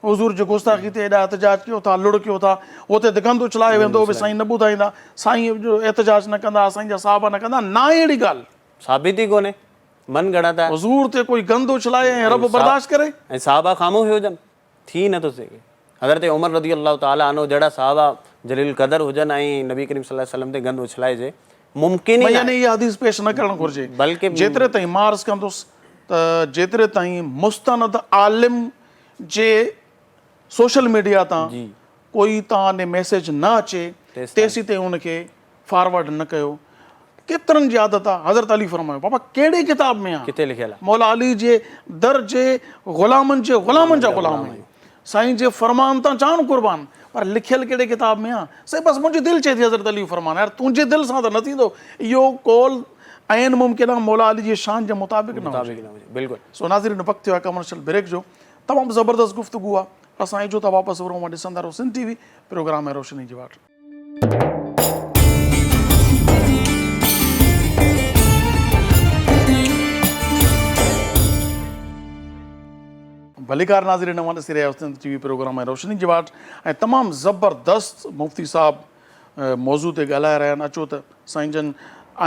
حضور جي گستاخي تي ايڏا احتجاج ڪيو ٿا لڙ ڪيو ٿا اتي ته گند اڇلايو ويندو به سائين نه ٻڌائيندا سائين جو احتجاج نه ڪندا سائين جا صحابه نه ڪندا ناهي اهڙي ڳالهه. ثابت ئي ڪونهي من گهڙت آهي. حضور تي ڪوئي گند اڇلائي ۽ رب برداشت ڪري. ۽ صحابه خاموش هجن. ٿي نه ٿو سگهي. حضرت عمر رضي الله تعالٰي عنه جهڙا صحابه جليل القدر هجن ۽ نبي ڪريم صلي الله عليه وسلم تي گند اڇلائجي ممڪن ئي يعني ناهي. اها حديث پيش نه ڪرڻ گهرجي. بلڪه. جيتري تائين مان عرض ڪندس ته جيتري تائين مستند عالم جي سوشل ميڊيا تان ڪوئي توهان ڏي ميسيج نه اچي تيسين تائين ان کي فارورڊ نه ڪيو. ڪيترن جي عادت آ حضرت علي فرمايو بابا ڪهڙي ڪتاب ۾ آ ڪٿي لکيل آ مولا علي جي در جي غلامن جي غلامن جا غلام آهيون سائين جي فرمان تان جان قربان پر لکيل ڪهڙي ڪتاب ۾ آ سائين بس منهنجي دل چئي ٿي حضرت علي فرمان يار تنهنجي دل سان ته نه ٿيندو اهو قول عين ممڪن آهي مولا علي جي شان جي مطابق نه هجي. بلڪل. سو ناظرين وقت ٿيو آهي ڪمرشل بريڪ جو. تمام زبردست گفتگو آهي. اسان اجهو ٿا واپس ورون اوهان ڏسندا رهو سنڌ ٽي وي پروگرام ۽ روشني جي واٽ. ڀليڪار ناظرين اوهان ڏسي رهيا آهيو سنڌ ٽي وي پروگرام ۽ روشني جي واٽ ۽ تمام زبردست مفتي صاحب موضوع تي ڳالهائي رهيا آهن اچو ته سائين جن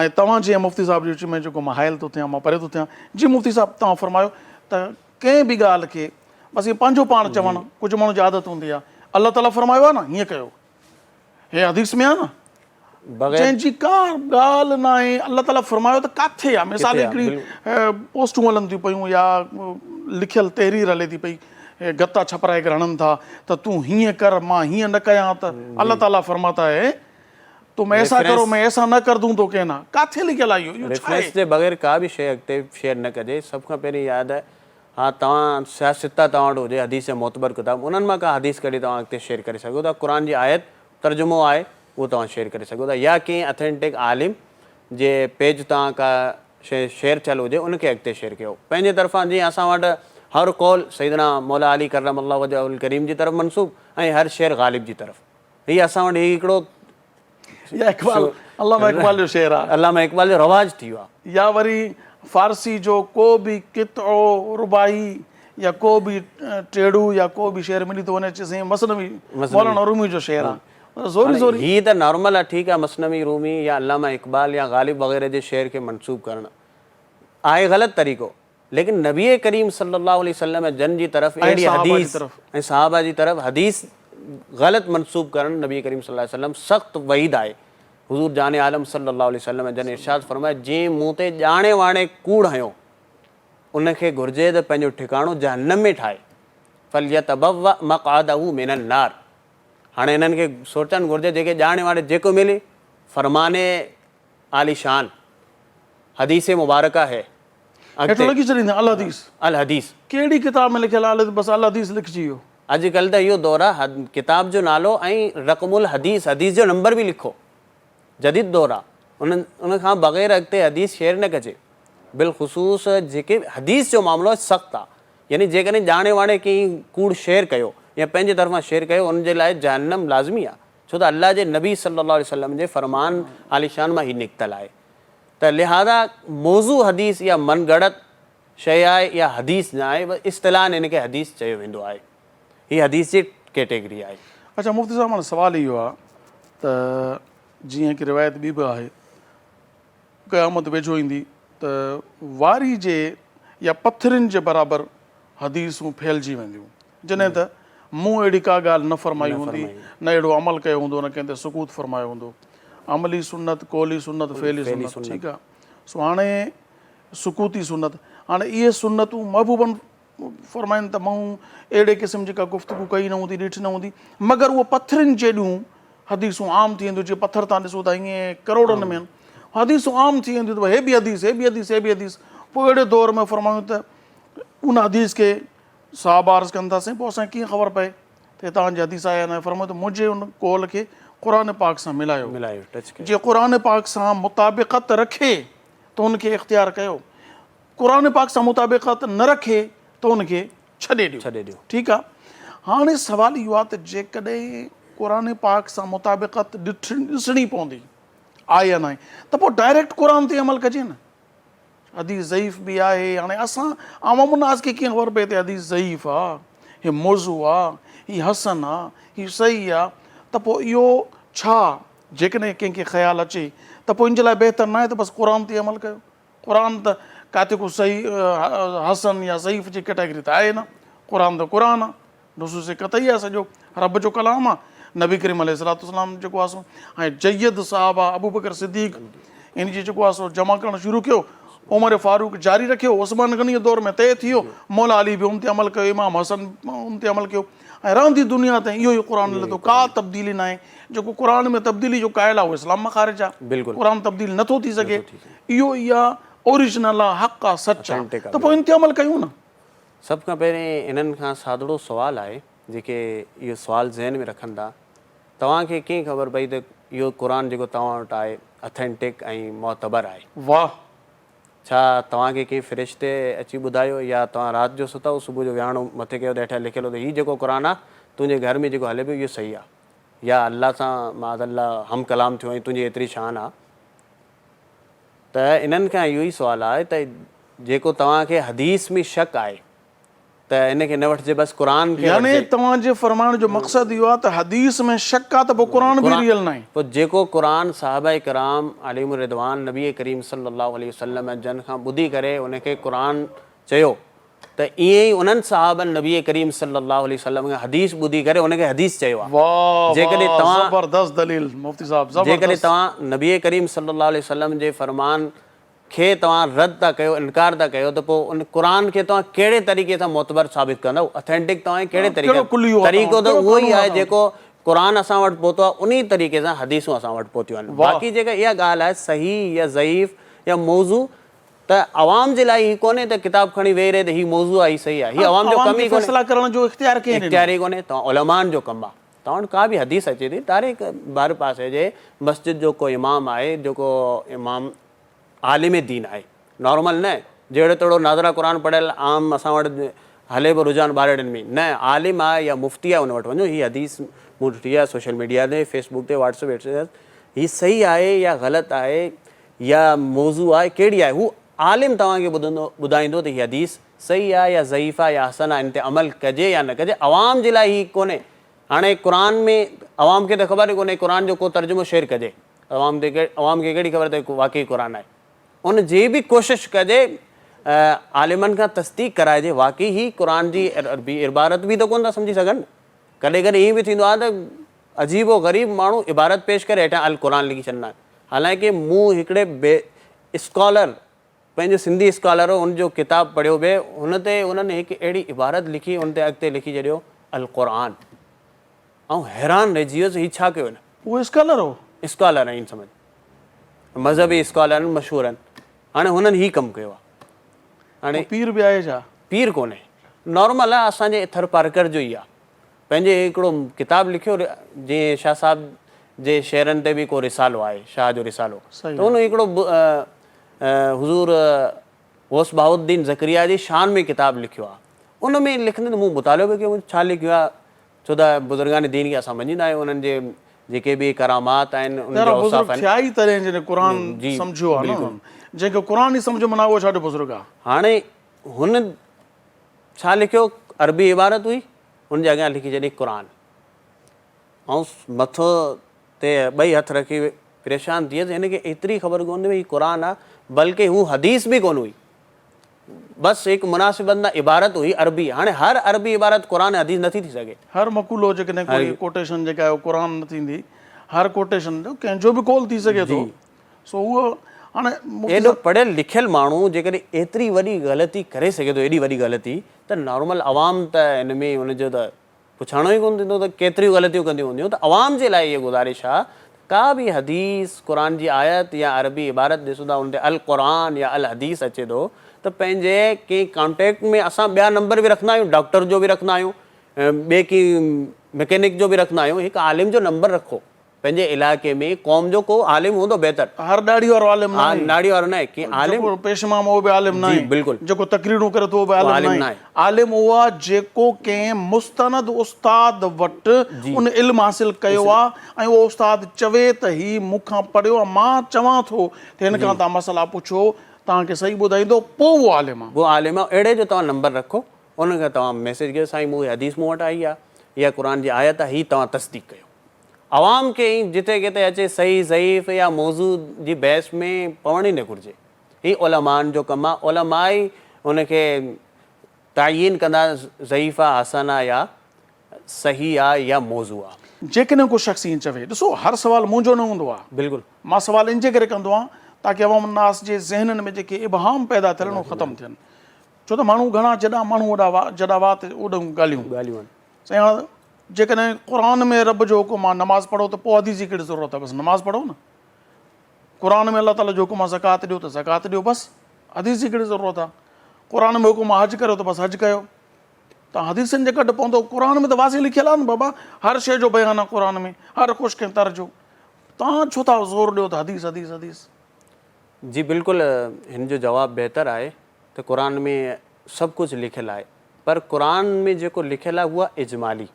۽ توهان جي ۽ مفتي صاحب جي وچ ۾ جيڪو مان حائل ٿو ٿيان مان پري ٿو ٿيان جي مفتي صاحب توهان فرمايو ته ڪنهن به ڳالهه کي بس ائين پنهنجو پاڻ چوڻ ڪجهه ماڻهن جي عادت هوندي آهي الله تعالي فرمايو آهي نه هيئن ڪيو هي حديث ۾ آهي نه جنهن جي ڪا ڳالهه ناهي الله تعالي فرمايو ته ڪاٿي آهي مثال هڪڙي پوسٽون هلن ٿيون پيون يا لکيل تحرير هلي ٿي پئي گتا ڇپرائي ڪري هڻن ٿا ته تون هيئن ڪر مان هيئن نه ڪيان ته الله تعالي فرماتا هي تم ايسا ڪرو مين ايسا نه ڪر دون تو ڪهنا ڪاٿي لکيل آهي اهو اهو ڇا آهي؟ ريفرنس جي بغير ڪا به شيء اڳتي شيئر نه ڪجي سڀ کان پهرين ياد ها توهان صحاح سته توهان وٽ هجي حديث جا معتبر ڪتاب انهن مان ڪا حديث ڪڍي توهان اڳتي شيئر ڪري سگهو ٿا قرآن جي آيت ترجمو آهي اهو توهان شيئر ڪري سگهو ٿا يا ڪنهن اٿينٽڪ عالم جي پيج تان ڪا شيء شيئر ٿيل هجي ان کي اڳتي شيئر ڪيو پنهنجي طرفان جيئن اسان وٽ هر قول سيدنا مولا علي ڪرم الله وجهه الڪريم جي طرف منسوب ۽ هر شعر غالب جي طرف هي اسان وٽ هي هڪڙو يا اقبال علامه اقبال جو شعر آ. علامه اقبال جو رواج ٿي ويو آ. يا وري فارسي جو ڪو به قطعو رباعي يا ڪو به ٽيڙو يا ڪو به شعر ملي ٿو وڃي چي سائين مثنوي مولانا رومي جو شعر آ زوري زوري. هي ته نارمل آ ٺيڪ آ مثنوي رومي يا علامه اقبال يا غالب وغيره جي شعر کي منسوب ڪرڻ آهي غلط طريقو ليڪن نبي ڪريم صلي الله عليه وسلم جن جي طرف اهڙي حديث ۽ صحابه جي طرف حديث غلط منسوب ڪرڻ نبي ڪريم صلي الله عليه وسلم سخت وعيد آهي. حضور جان عالم صلي الله عليه وسلم جن ارشاد فرمايو جنهن مون تي ڄاڻي واڻي ڪوڙ هنيو ان کي گهرجي ته پنهنجو ٺڪاڻو جهنم ۾ ٺاهي فليتبوأ مقعده من النار هاڻي انهن کي سوچڻ گهرجي جيڪي ڄاڻي واڻي جيڪو ملي فرمان عاليشان حديث مبارڪه هي. هيٺ لکي ڇڏيندا الحديث. الحديث. ڪهڙي ڪتاب ۾ لکيل آهي الحديث بس الحديث لکجي ويو. اڄ ڪلهه ته اهو دور آهي ڪتاب جو نالو ۽ رقم الحديث حديث جو نمبر به لکو جديد دور آهي ان ان کان بغير اڳتي حديث شيئر نه ڪجي بالخصوص جيڪي حديث جو معاملو آهي سخت آهي يعني جيڪڏهن ڄاڻي واڻي ڪنهن ڪوڙ شيئر ڪيو يا پنهنجي طرفان شيئر ڪيو ان جي لاء جهنم لازمي آهي ڇو ته الله جي نبي صلي الله عليه وسلم جي فرمان عاليشان مان هي نڪتل آهي ته لهذا موضوع حديث اها من گهڙت شيء آهي اها حديث نه آهي بس اصطلاحاً ان کي حديث چيو ويندو آهي هي حديث جي ڪيٽيگري آهي. اڇا مفتي صاحب هاڻي سوال اهو آهي ته جيئن هڪ روايت ٻي به آهي قيامت ويجهو ايندي ته واري جي يا پٿرين جي برابر حديثون ڦهلجي وينديون جڏهن ته مون اهڙي ڪا ڳالهه نه فرمائي هوندي، نه اهڙو عمل ڪيو هوندو، نه ڪنهن تي سڪوت فرمايو هوندو. عملي سنت، قولي سنت، فعلي سنت، ٺيڪ آ. سو هاڻي سڪوتي سنت، هاڻي اهي سنتون محبوبن فرمائن ته مون اهڙي قسم جي ڪا گفتگو ڪئي نه هوندي، ڏٺي نه هوندي، مگر اهو پٿرين جيڏيون حديثون عام ٿي وينديون، جيئن پٿر تان ڏسو ته ائين ڪروڙن ۾ آهن، حديثون عام ٿي وينديون ته هي به حديث، هي به حديث، هي به حديث، پوء اهڙي دور ۾ فرمايون ته ان حديث کي صاحب عرض ڪن ٿا سائين پوء اسان کي ڪيئن خبر پئي ته هي توهان جي حديث آهي يا نه فرمايو ته منهنجي ان قول کي قرآن پاڪ سان ملايو ملايو ٽچ ڪيو جي قرآن پاڪ سان مطابقت رکي ته ان کي اختيار ڪيو قرآن پاڪ سان مطابقت نه رکي ته ان کي ڇڏي ڏيو ڇڏي ڏيو ٺيڪ آ هاڻي سوال اهو آ ته جيڪڏهن قرآن پاڪ سان مطابقت ڏسڻي پوندي آهي يا ناهي ته پوء ڊائريڪٽ قرآن تي عمل ڪجي نه حديث ضعيف به آهي هاڻي اسان عوام الناس کي ڪيئن خبر پئي ته حديث ضعيف آ هي موضوع آ هي حسن آ هي صحيح آ ته پوء اهو ڇا جيڪڏهن ڪنهن کي خيال اچي ته پوء ان جي لاء بهتر ناهي ته بس قرآن تي عمل ڪيو قرآن ته ڪاٿي ڪو صحيح حسن يا ضعيف جي ڪيٽيگري ته آهي نه قرآن ته قرآن آ نصوص قطعي آهي سڄو رب جو ڪلام آهي نبي ڪريم عليه الصلوة والسلام جيڪو آهي سو ۽ جيد صحابه ابوبڪر صديق ان جي جيڪو آهي سو جمع ڪرڻ شروع ڪيو عمر فاروق جاري رکيو عثمان غني جي دور ۾ طئي ٿي ويو مولا علي به ان تي عمل ڪيو امام حسن ان تي عمل ڪيو ۽ رهندي دنيا تائين اهو ئي قرآن هلي ٿو ڪا تبديلي ناهي جيڪو قرآن ۾ تبديلي جو قائل آهي اهو اسلام مان خارج آهي بلڪل قرآن تبديل نٿو ٿي سگهي اهو ئي آهي اوريجنل آهي حق آهي سچ آهي ته پوء ان تي عمل ڪيون نه. سڀ کان پهرين انهن کان سادڙو سوال آهي جيڪي اهو سوال ذهن ۾ رکن ٿا، توهان کي ڪيئن خبر پئي ته اهو قرآن جيڪو توهان وٽ آهي اٿينٽڪ ۽ معتبر آهي. واھ. ڇا توهان کي ڪنهن فرشتي اچي ٻڌايو يا توهان رات جو ستا هو صبح جو ويهاڻو مٿي ڪيو ته هيٺيان لکيل هو ته هي جيڪو قرآن آهي تنهنجي گهر ۾ جيڪو هلي پيو اهو صحيح آهي يا الله سان معاذ الله هم ڪلام ٿيو ۽ تنهنجي ايتري شان آهي ته انهن کان اهو ئي سوال آهي ته جيڪو توهان کي حديث ۾ شڪ آهي ته ان کي نه وٺجي بس قرآن کي يعني وٺجي. توهان جي فرمائڻ جو مقصد اهو آهي ته حديث ۾ شڪ آهي ته پوء قرآن به ريئل ناهي. پوء جيڪو قرآن صحابه ڪرام عليهم الرضوان نبي ڪريم صلي الله عليه وسلم جن کان ٻڌي ڪري ان کي قرآن چيو ته ائين ئي انهن صحابن نبي ڪريم صلي الله عليه وسلم کان حديث ٻڌي ڪري ان کي حديث چيو آهي. واھ جيڪڏهن واھ توهان زبردست دليل مفتي صاحب جيڪڏهن زبردست. توهان نبي ڪريم صلي الله عليه وسلم جي فرمان کي توهان رد ٿا ڪيو، انڪار ٿا ڪيو ته پوء ان قرآن کي توهان ڪهڙي طريقي سان معتبر ثابت ڪندؤ؟ Authentic توهان کي ڪهڙي طريقي ڪهڙو ڪليو آهي طريقو ته ڪهڙو اهو ئي قانون آهي آهي جيڪو قرآن اسان وٽ پهتو آهي انهي طريقي سان حديثون اسان وٽ پهتيون آهن. واھ. باقي جيڪا اها ڳالهه آهي صحيح يا ضعيف يا موضوع ته عوام جي لاء هي ڪونهي ته ڪتاب کڻي ويهي رهي ته هي موضوع آهي هي صحيح آهي هي عوام جو عوام ڪم کي ئي ڪونهي. فيصلا ڪرڻ جو اختيار ڪنهن ڏنو؟ اختيار ئي ڪونهي توهان علمائن جو ڪم آهي. توهان وٽ ڪا به حديث اچي ٿي ڊائريڪ ڀر پاسي جي مسجد جو ڪو امام آهي جيڪو امام عالم دين آهي نارمل نه جهڙو تهڙو ناظره قرآن پڙهيل عام اسان وٽ هلي پيو رجحان ٻارڙين ۾ نه عالم آهي يا مفتي آهي ان وٽ وڃو هي حديث مون ڏٺي آهي سوشل ميڊيا تي فيس بڪ تي واٽس ايپ هي صحيح آهي يا غلط آهي يا موضوع آهي ڪهڙي آهي هو عالم توهان کي ٻڌندو ٻڌائيندو ته هي حديث صحيح آهي يا ضعيف آهي يا حسن آهي ان تي عمل ڪجي يا نه ڪجي عوام جي لاء هي ڪونهي هاڻي قرآن ۾ عوام کي ته خبر ئي ڪونهي قرآن جو ڪو ترجمو شيئر ڪجي عوام تي عوام کي ڪهڙي خبر ته واقعي قرآن آهي ان جي به ڪوشش ڪجي عالمن کان تصديق ڪرائجي واقعي هي قرآن جي عربي عبارت به ته ڪونه ٿا سمجهي سگهن ڪڏهن ڪڏهن ائين به ٿيندو آهي ته عجيب و غريب ماڻهو عبارت پيش ڪري هيٺان القرآن لکي ڇڏندا آهن حالانڪه مون هڪڙي بي اسڪالر پنهنجو سنڌي اسڪالر هو ان جو ڪتاب پڙهيو به هن تي انهن هڪ اهڙي عبارت لکي ان تي اڳتي لکي ڇڏيو القرآن آئون حيران رهجي ويس هي ڇا ڪيو هن. اهو اسڪالر هو. اسڪالر آهن سمجھ مذهبي اسڪالر آهن مشهور آهن هاڻي هنن هي ڪم ڪيو آهي هاڻي پير به آهي ڇا؟ پير ڪونهي نارمل آهي اسان جي ٿر پارڪر جو ئي آهي پنهنجي هڪڙو ڪتاب لکيو جيئن شاهه صاحب جي شعرن تي به ڪو رسالو آهي شاهه جو رسالو ته ان هڪڙو حضور غوث بهاء الدين زڪريا جي شان ۾ ڪتاب لکيو آهي ان ۾ لکندي ته مون مطالعو به ڪيو ڇا لکيو آهي ڇو ته بزرگان دين کي اسان مڃيندا آهيون انهن جي جيڪي به ڪرامات آهن انهن جا اوصاف آهن ٿيا ئي تڏهن جڏهن قرآن سمجهيو آهي نه جنهن کي قرآن ئي سمجهه ۾ نه آيو اهو ڇا جو بزرگ آهي هاڻي هن ڇا لکيو عربي عبارت هئي ان جي اڳيان لکي ڇڏي قرآن آئون مٿو تي ٻئي هٿ رکي پريشان ٿي ويس هن کي ايتري خبر ڪونه هئي هي قرآن آ بلڪه هو حديث به ڪونه هئي بس هڪ مناسبت نه عبارت هئي عربي هاڻي هر عربي عبارت قرآن حديث نٿي ٿي سگهي. هر مقولو جيڪڏهن ڪوئي ڪوٽيشن جيڪا آهي قرآن نه ٿيندي هر ڪوٽيشن جو ڪنهن جو به قول ٿي سگهي ٿو سو اهو هاڻي ايڏو پڙهيل لکيل ماڻهو جيڪڏهن ايتري وڏي غلطي ڪري سگهي ٿو ايڏي وڏي غلطي ته نارمل عوام ته ان ۾ ان جو ته پڇاڻو ئي ڪونه ٿيندو ته ڪيتريون غلطيون ڪنديون هونديون ته عوام جي لاء اها گذارش آ ته ڪا به حديث، قرآن جي آيت يا عربي عبارت ڏسون ٿا ان تي القرآن يا الحديث اچي ٿو ته پنهنجي ڪنهن ڪانٽيڪٽ ۾ اسان ٻيا نمبر به رکندا آهيون ڊاڪٽر جو به رکندا آهيون ٻئي ڪنهن مڪينڪ جو به رکندا آهيون هڪ عالم جو نمبر رکو پنهنجي علائقي ۾ قوم جو ڪو عالم هوندو بهتر. هر ڏاڙهي وارو عالم ناهي. ڏاڙهي وارو ناهي ڪي عالم. جيڪو پيش امام اهو به عالم ناهي. جي بلڪل. جيڪو تقريرون ڪري ٿو اهو به عالم ناهي. عالم اهو آهي جيڪو ڪنهن مستند استاد وٽ ان علم حاصل ڪيو آهي ۽ اهو استاد چوي ته هي مون کان پڙهيو ۽ مان چوان ٿو ته هن کان توهان مسئلا پڇو توهان کي صحيح ٻڌائيندو پوء اهو عالم آهي. اهو عالم آهي اهڙي جو توهان نمبر رکو ان کان توهان ميسيج ڪيو سائين مون هي حديث مون وٽ آئي آهي يا قرآن جي آيت آهي هي توهان تصديق ڪيو. عوام کي ائين جتي ڪٿي اچي صحيح ضعيف يا موضوع جي بحث ۾ پوڻ ئي نه گهرجي. هي علمائن جو ڪم آ، علماء ئي ان کي تعيين ڪندا ضعيف آ، حسن آ يا صحيح آ يا موضوع آ. جيڪڏهن ڪو شخص ائين چوي، ڏسو هر سوال منهنجو نه هوندو آ. بلڪل. مان سوال ان جي ڪري ڪندو آهيان تاڪه عوام الناس جي ذهنن ۾ جيڪي ابهام پيدا ٿيل آهن اهي ختم ٿين. ڇو ته ماڻهو گهڻا جيڏا ماڻهو اوڏا جيڏا وات اوڏهون ڳالهيون. ڳالهيون آهن. سائين هاڻ جيڪڏهن قرآن ۾ رب جو حڪم آهي نماز پڙهو ته پوء حديث جي ڪهڙي ضرورت آهي بس نماز پڙهو نه قرآن ۾ الله تعالي جو حڪم آهي زڪوات ڏيو ته زڪوات ڏيو بس حديث جي ڪهڙي ضرورت آهي قرآن ۾ حڪم آهي حج ڪريو ته بس حج ڪيو تان حديثن جي ڪڍ پوندو قرآن ۾ ته واضح لکيل آهي نه بابا هر شيء جو بيان آهي قرآن ۾ هر خشڪ ۽ تر جو توهان ڇو ٿا زور ڏيو ته حديث حديث حديث؟ جي بلڪل هن جو جواب بهتر آهي ته قرآن ۾ سڀ ڪجهه لکيل آهي پر قرآن ۾ جيڪو لکيل آهي اها اجمالي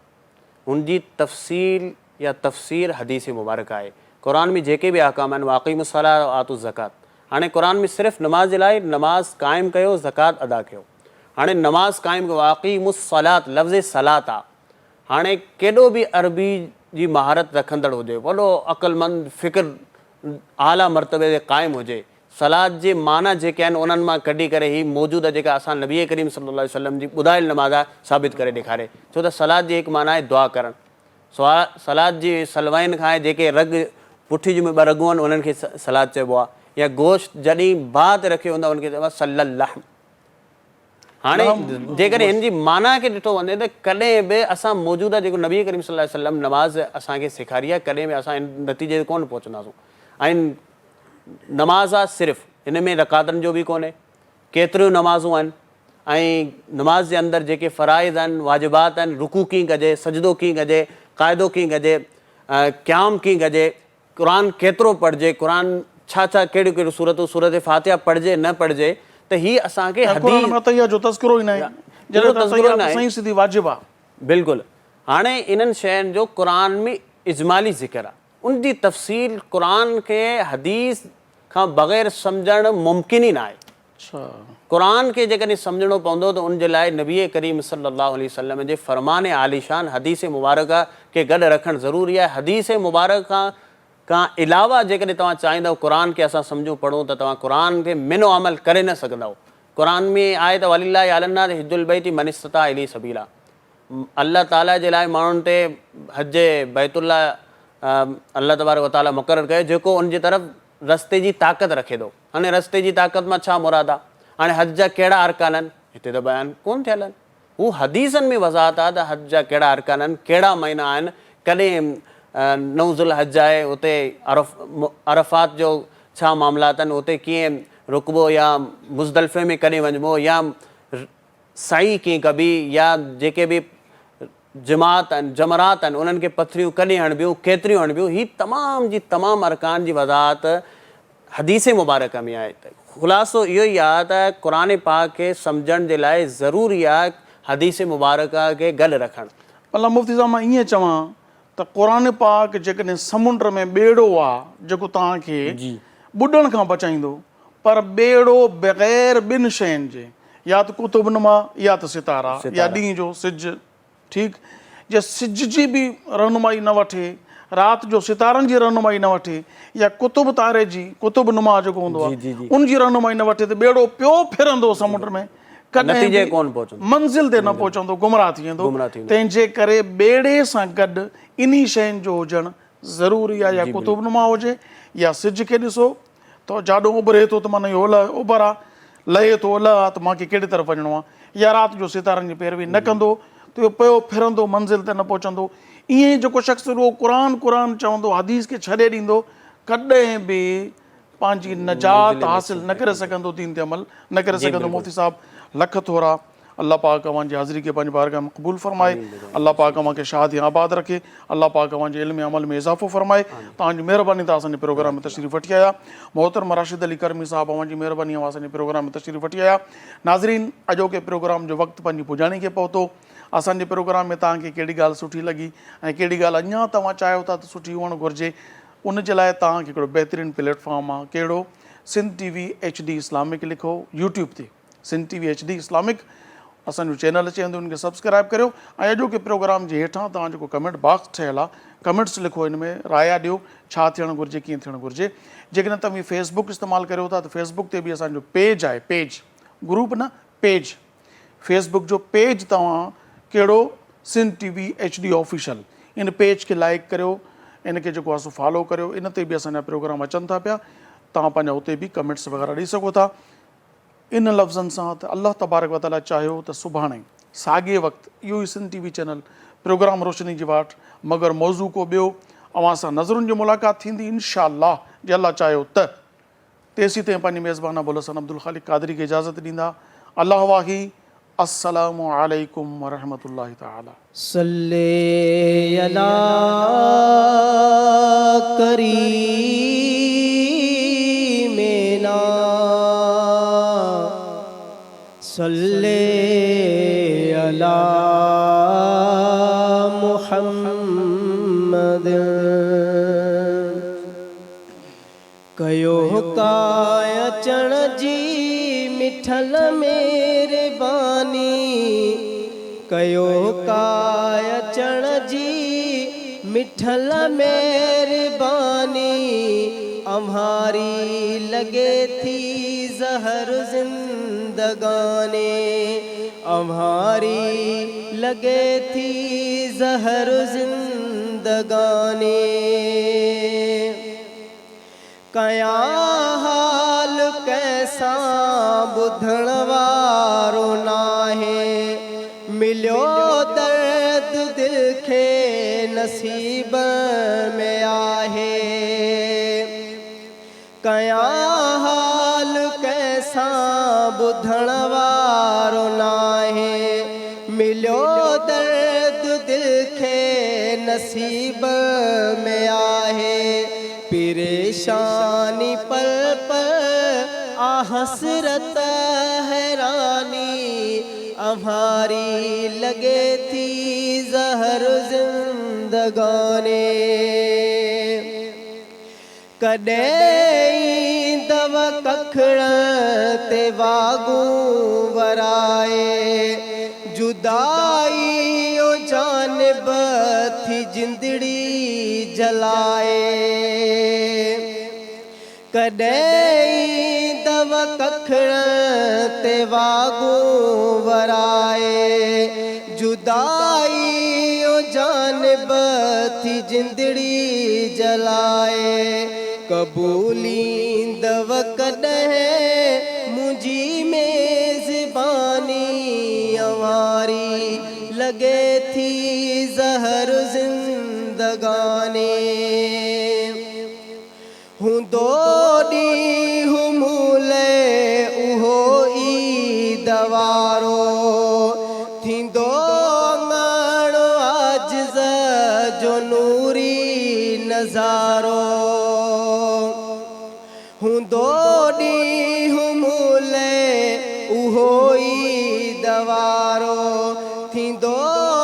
ان جي تفصيل يا تفسير حديث مبارڪ آهي. قرآن ۾ جيڪي به احڪام آهن واقيموا الصلاة وآتوا الزڪاة هاڻي قرآن ۾ صرف نماز جي لاء نماز قائم ڪيو زڪوات ادا ڪيو هاڻي نماز قائم ڪيو واقيموا الصلاة لفظ صلاة آ هاڻي ڪيڏو به عربي جي مهارت رکندڙ هجي وڏو عقلمند فڪر اعليٰ مرتبي تي قائم هجي صلاة جي معنيٰ جيڪي آهن انهن مان ڪڍي ڪري هي موجوده جيڪا اسان نبي ڪريم صلي الله عليه وسلم جي ٻڌايل نماز آهي ثابت ڪري ڏيکاري ڇو ته صلاة جي هڪ معنيٰ آهي دعا ڪرڻ صلاة جي صلوين کان آهي جيڪي رڳ پٺي جون ٻه رڳون آهن انهن کي صلاة چئبو آهي يا گوشت جڏهن باهه تي رکيو ويندو آهي ان کي چئبو آهي صلي اللحم هاڻي جيڪڏهن هن جي معنيٰ کي ڏٺو وڃي ته ڪڏهن به اسان موجوده جيڪو نبي ڪريم صلي الله عليه وسلم نماز اسان کي سيکاري آهي ڪڏهن به اسان ان نتيجي تي ڪونه پهچنداسون ۽ نماز آ صرف ان ۾ رڪعتن جو به ڪونهي ڪيتريون نمازون آهن ۽ نماز جي اندر جيڪي فرائض آهن واجبات آهن رڪوع ڪيئن ڪجي سجدو ڪيئن ڪجي قاعدو ڪيئن ڪجي قيام ڪيئن ڪجي قرآن ڪيترو پڙهجي قرآن ڇا ڇا ڪهڙيون ڪهڙيون سورتون سورت فاتحه پڙهجي نه پڙهجي ته هي اسان کي حديث قرآن ۾ اتحيات جو تذڪرو ئي ناهي جڏهن ته اتحيات صحيح سڌي واجب آ. بلڪل هاڻي انهن شين جو قرآن ۾ اجمالي ذڪر آ ان جي تفصيل قرآن کي حديث کان بغير سمجهڻ ممڪن ئي ناهي. قرآن کي جيڪڏهن سمجهڻو پوندو ته ان جي لاء نبي ڪريم صلي الله عليه وسلم جي فرمان عاليشان حديث مبارڪه کي گڏ رکڻ ضروري آهي. حديث مبارڪه کان علاوه جيڪڏهن توهان چاهيندؤ قرآن کي اسان سمجهون پڙهون ته توهان قرآن کي من و عمل ڪري نه سگهندؤ. قرآن ۾ آهي ته ولله علي الناس حج البيت من استطاع اليه سبيلا الله تعاليٰ جي لاء ماڻهن تي حج بيت الله الله تبارڪ وتعاليٰ مقرر ڪيو جيڪو ان جي طرف رستي جي طاقت رکي ٿو. هاڻي رستي جي طاقت مان ڇا مراد آ؟ هاڻي حج جا ڪهڙا ارڪان آهن؟ هتي ته بيان ڪونه ٿيل آهن. هو حديثن ۾ وضاحت آ ته حج جا ڪهڙا ارڪان آهن، ڪهڙا مهينا آهن، ڪڏهن نو ذوالحج آهي، اتي عرفات جو ڇا معاملات آهن، اتي ڪيئن رڪبو يا مزدلفي ۾ ڪڏهن وڃبو يا سعي ڪيئن ڪبي يا جيڪي به جماعت آهن، جمرات آهن، انهن کي پٿريون ڪڏهن هڻبيون، ڪيتريون هڻبيون، هي تمام جي تمام ارڪان جي وضاحت حديث مبارڪه ۾ آهي ته خلاصو اهو ئي آهي ته قرآن پاڪ کي سمجهڻ جي لاء ضروري آهي حديث مبارڪه کي گڏ رکڻ. مطلب مفتي صاحب مان ائين چوان ته قرآن پاڪ جيڪڏهن سمنڊ ۾ ٻيڙو آ جيڪو توهان کي ٻڏڻ کان بچائيندو پر ٻيڙو بغير ٻن شين جي يا ته قطب نما يا ته ستارا يا ڏينهن جو سج ٺيڪ جي سج جي به رهنمائي نه وٺي رات جو ستارن جي رهنمائي نه وٺي يا قطب تاري جي قطب نما جيڪو هوندو آهي ان جي رهنمائي نه وٺي ته ٻيڙو پيو ڦرندو سمنڊ ۾ ڪڏهن به منزل تي نه پهچندو گمراهه ٿي ويندو تنهن جي ڪري ٻيڙي سان گڏ انهي شين جو هجڻ ضروري آهي يا قطب نما هجي يا سج کي ڏسو ته جاڏو اڀري ٿو ته معنيٰ اهو اولهه اوڀر آ، لهي ٿو اولهه آ ته مان کي ڪهڙي طرف وڃڻو آ يا رات جو ستارن جي پيروي نه ڪندو ته اهو پيو ڦرندو منزل تي نه پهچندو. ائين ئي جيڪو شخص رڳو قرآن قرآن چوندو حديث کي ڇڏي ڏيندو ڪڏهن به پنهنجي نجات حاصل نه ڪري سگهندو دين تي عمل نه ڪري سگهندو مفتي صاحب لک ٿورا الله پاڪ اوهان جي حاضري کي پنهنجي بارگاهه ۾ قبول فرمائي الله پاڪ اوهان کي شاد ۽ آباد رکي الله پاڪ اوهان جي علم ۽ عمل ۾ اضافو فرمائي توهان جي مهرباني ته اسان جي پروگرام ۾ تشريف وٺي آيا محترم راشد علي ڪرمي صاحب اوهان جي مهرباني اوهان اسان جي پروگرام ۾ تشريف وٺي آيا ناظرين اڄوڪي پروگرام جو وقت پنهنجي پڄاڻي کي پهتو اسان جي پروگرام ۾ توهان کي ڪهڙي ڳالهه سٺي لڳي ۽ ڪهڙي ڳالهه اڃا توهان چاهيو ٿا ته سٺي هئڻ گهرجي ان جي لاء توهان کي هڪڙو بهترين پليٽ فارم آ ڪهڙو Sindh T V H D Islamic لکو يوٽيوب تي Sindh T V H D Islamic اسان جو چينل اچي ويندو ان کي سبسڪرائب ڪريو ۽ اڄوڪي پروگرام جي هيٺان توهان جيڪو ڪمينٽ باڪس ٺهيل آهي ڪمينٽس لکو ان ۾ رايا ڏيو ڇا ٿيڻ گهرجي ڪيئن ٿيڻ گهرجي جيڪڏهن توهين فيس بڪ استعمال ڪريو ٿا ته فيس بڪ تي به اسان جو پيج آهي پيج گروپ نه پيج فيس بڪ جو پيج توهان ڪهڙو Sindh T V H D official in page کي لائڪ ڪريو ان کي جيڪو آهي سو فالو ڪريو ان تي به اسان جا پروگرام اچن ٿا پيا توهان پنهنجا اتي به ڪمينٽس وغيره ڏئي سگهو ٿا ان لفظن سان ته الله تبارڪ و تعاليٰ چاهيو ته سڀاڻي ساڳئي وقت اهو ئي Sindh T V channel programme روشني جي واٽ مگر موضوع ڪو ٻيو اوهان سان نظرن جي ملاقات ٿيندي انشاء الله جي الله چاهيو ته تيسين تائين پنهنجي ميزبان ابوالحسن عبدالخالق قادري کي اجازت ڏيندا الله واهي. السلام عليڪم ورحمة الله تعالي. صلي علي ڪريمنا صلي علي محمد. ڪيو ڪا اچڻ جي مٺل مهرباني ڪيو ڪا اچڻ جي مٺل مهرباني اوهاري لڳي ٿي زهر زندگاني اوهاري لڳي ٿي زهر زندگاني. ڪيان حال ڪنهن سان ٻڌڻ وارو ناهي، مليو درد دل کي نصيب ۾ آهي. ڪيان حال ڪنهن سان ٻڌڻ وارو ناهي، مليو درد دل کي نصيب ۾ آهي. پريشاني پل پل آ حسرت حيراني اوهاري لڳي ٿي زهر زندگاني. ڪڏهن ايندؤ ڪکڙ تي واڳون ورائي، جدائي او جانب ٿي جندڙي جلائي. ڪڏهن ايندؤ ڪکڙ تي واڳون ورائي، جدائي او جانب ٿي جندڙي جلائي. قبوليندؤ ڪڏهن منهنجي ميزباني، اوهاري لڳي ٿي زهر زندگاني. هوندو ڏينهن مون لئه اهو عيد وارو، ٿيندو اڱڻ عاجز جو نوري نظارو. هوندو ڏينهن مون لئه اهو عيد وارو، ٿيندو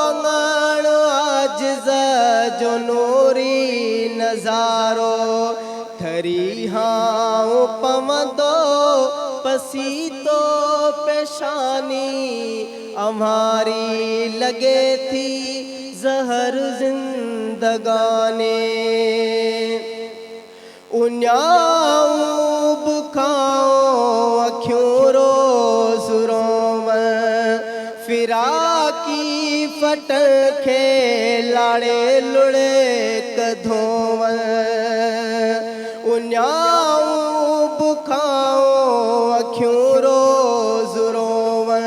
اڱڻ عاجز جو نوري نظارو. ٺري هانء پوندو پسي تو پيشاني، اوهاري لڳي ٿي زهر زندگاني. اڃائون بکائون اکيون روز روون، فراقي ڦٽن کي لاڙي لڙڪ ڌوون. اڃائون بکائون اکيون روز روون،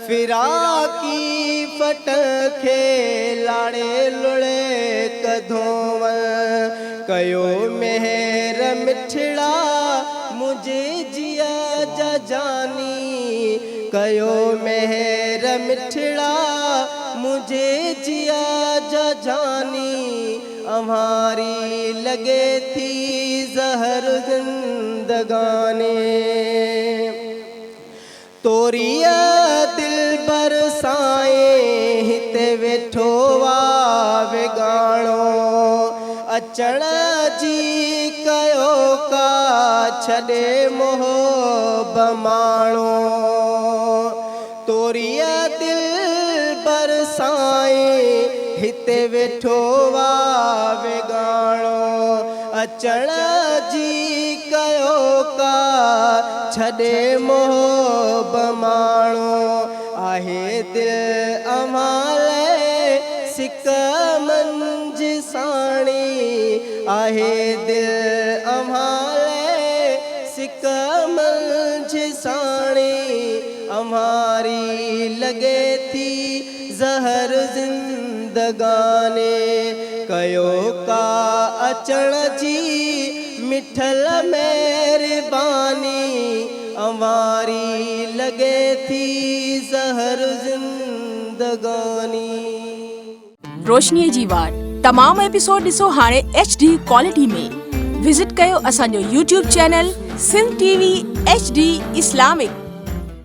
فراقي ڦٽن کي لاڙي لڙڪ ڌوون. ڪيو مهر مٺڙا منهنجي جيء جا جاني، ڪيو مهر مٺڙا منهنجي جيء جا جاني، اوهاري لڳي ٿي زهر زندگاني. توريء دلبر سائين هتي ويٺو آ ويڳاڻو، اچڻ جي ڪيو ڪا ڇڏي محب ماڻو. توريء دلبر سائين هتي ويٺو آ ويڳاڻو، اچڻ جي ڪيو ڪا ڇڏي محب ماڻو. آهي دل اوهان لئه سڪ منجهه ساڻي، آهي دل اوهان لئه سڪ منجهه ساڻي، اوهاري لڳي ٿي زهر زندگاني. ڪيو ڪا اچڻ جي مٺل مهرباني اوهاري لڳي ٿي زهر زندگاني. روشنيء جي واٽ تمام ايپيسوڊ ڏسو هاڻي ايڇ ڊي ڪوالٽي ۾. وزٽ ڪيو اسان جو YouTube channel Sindh T V H D Islamic.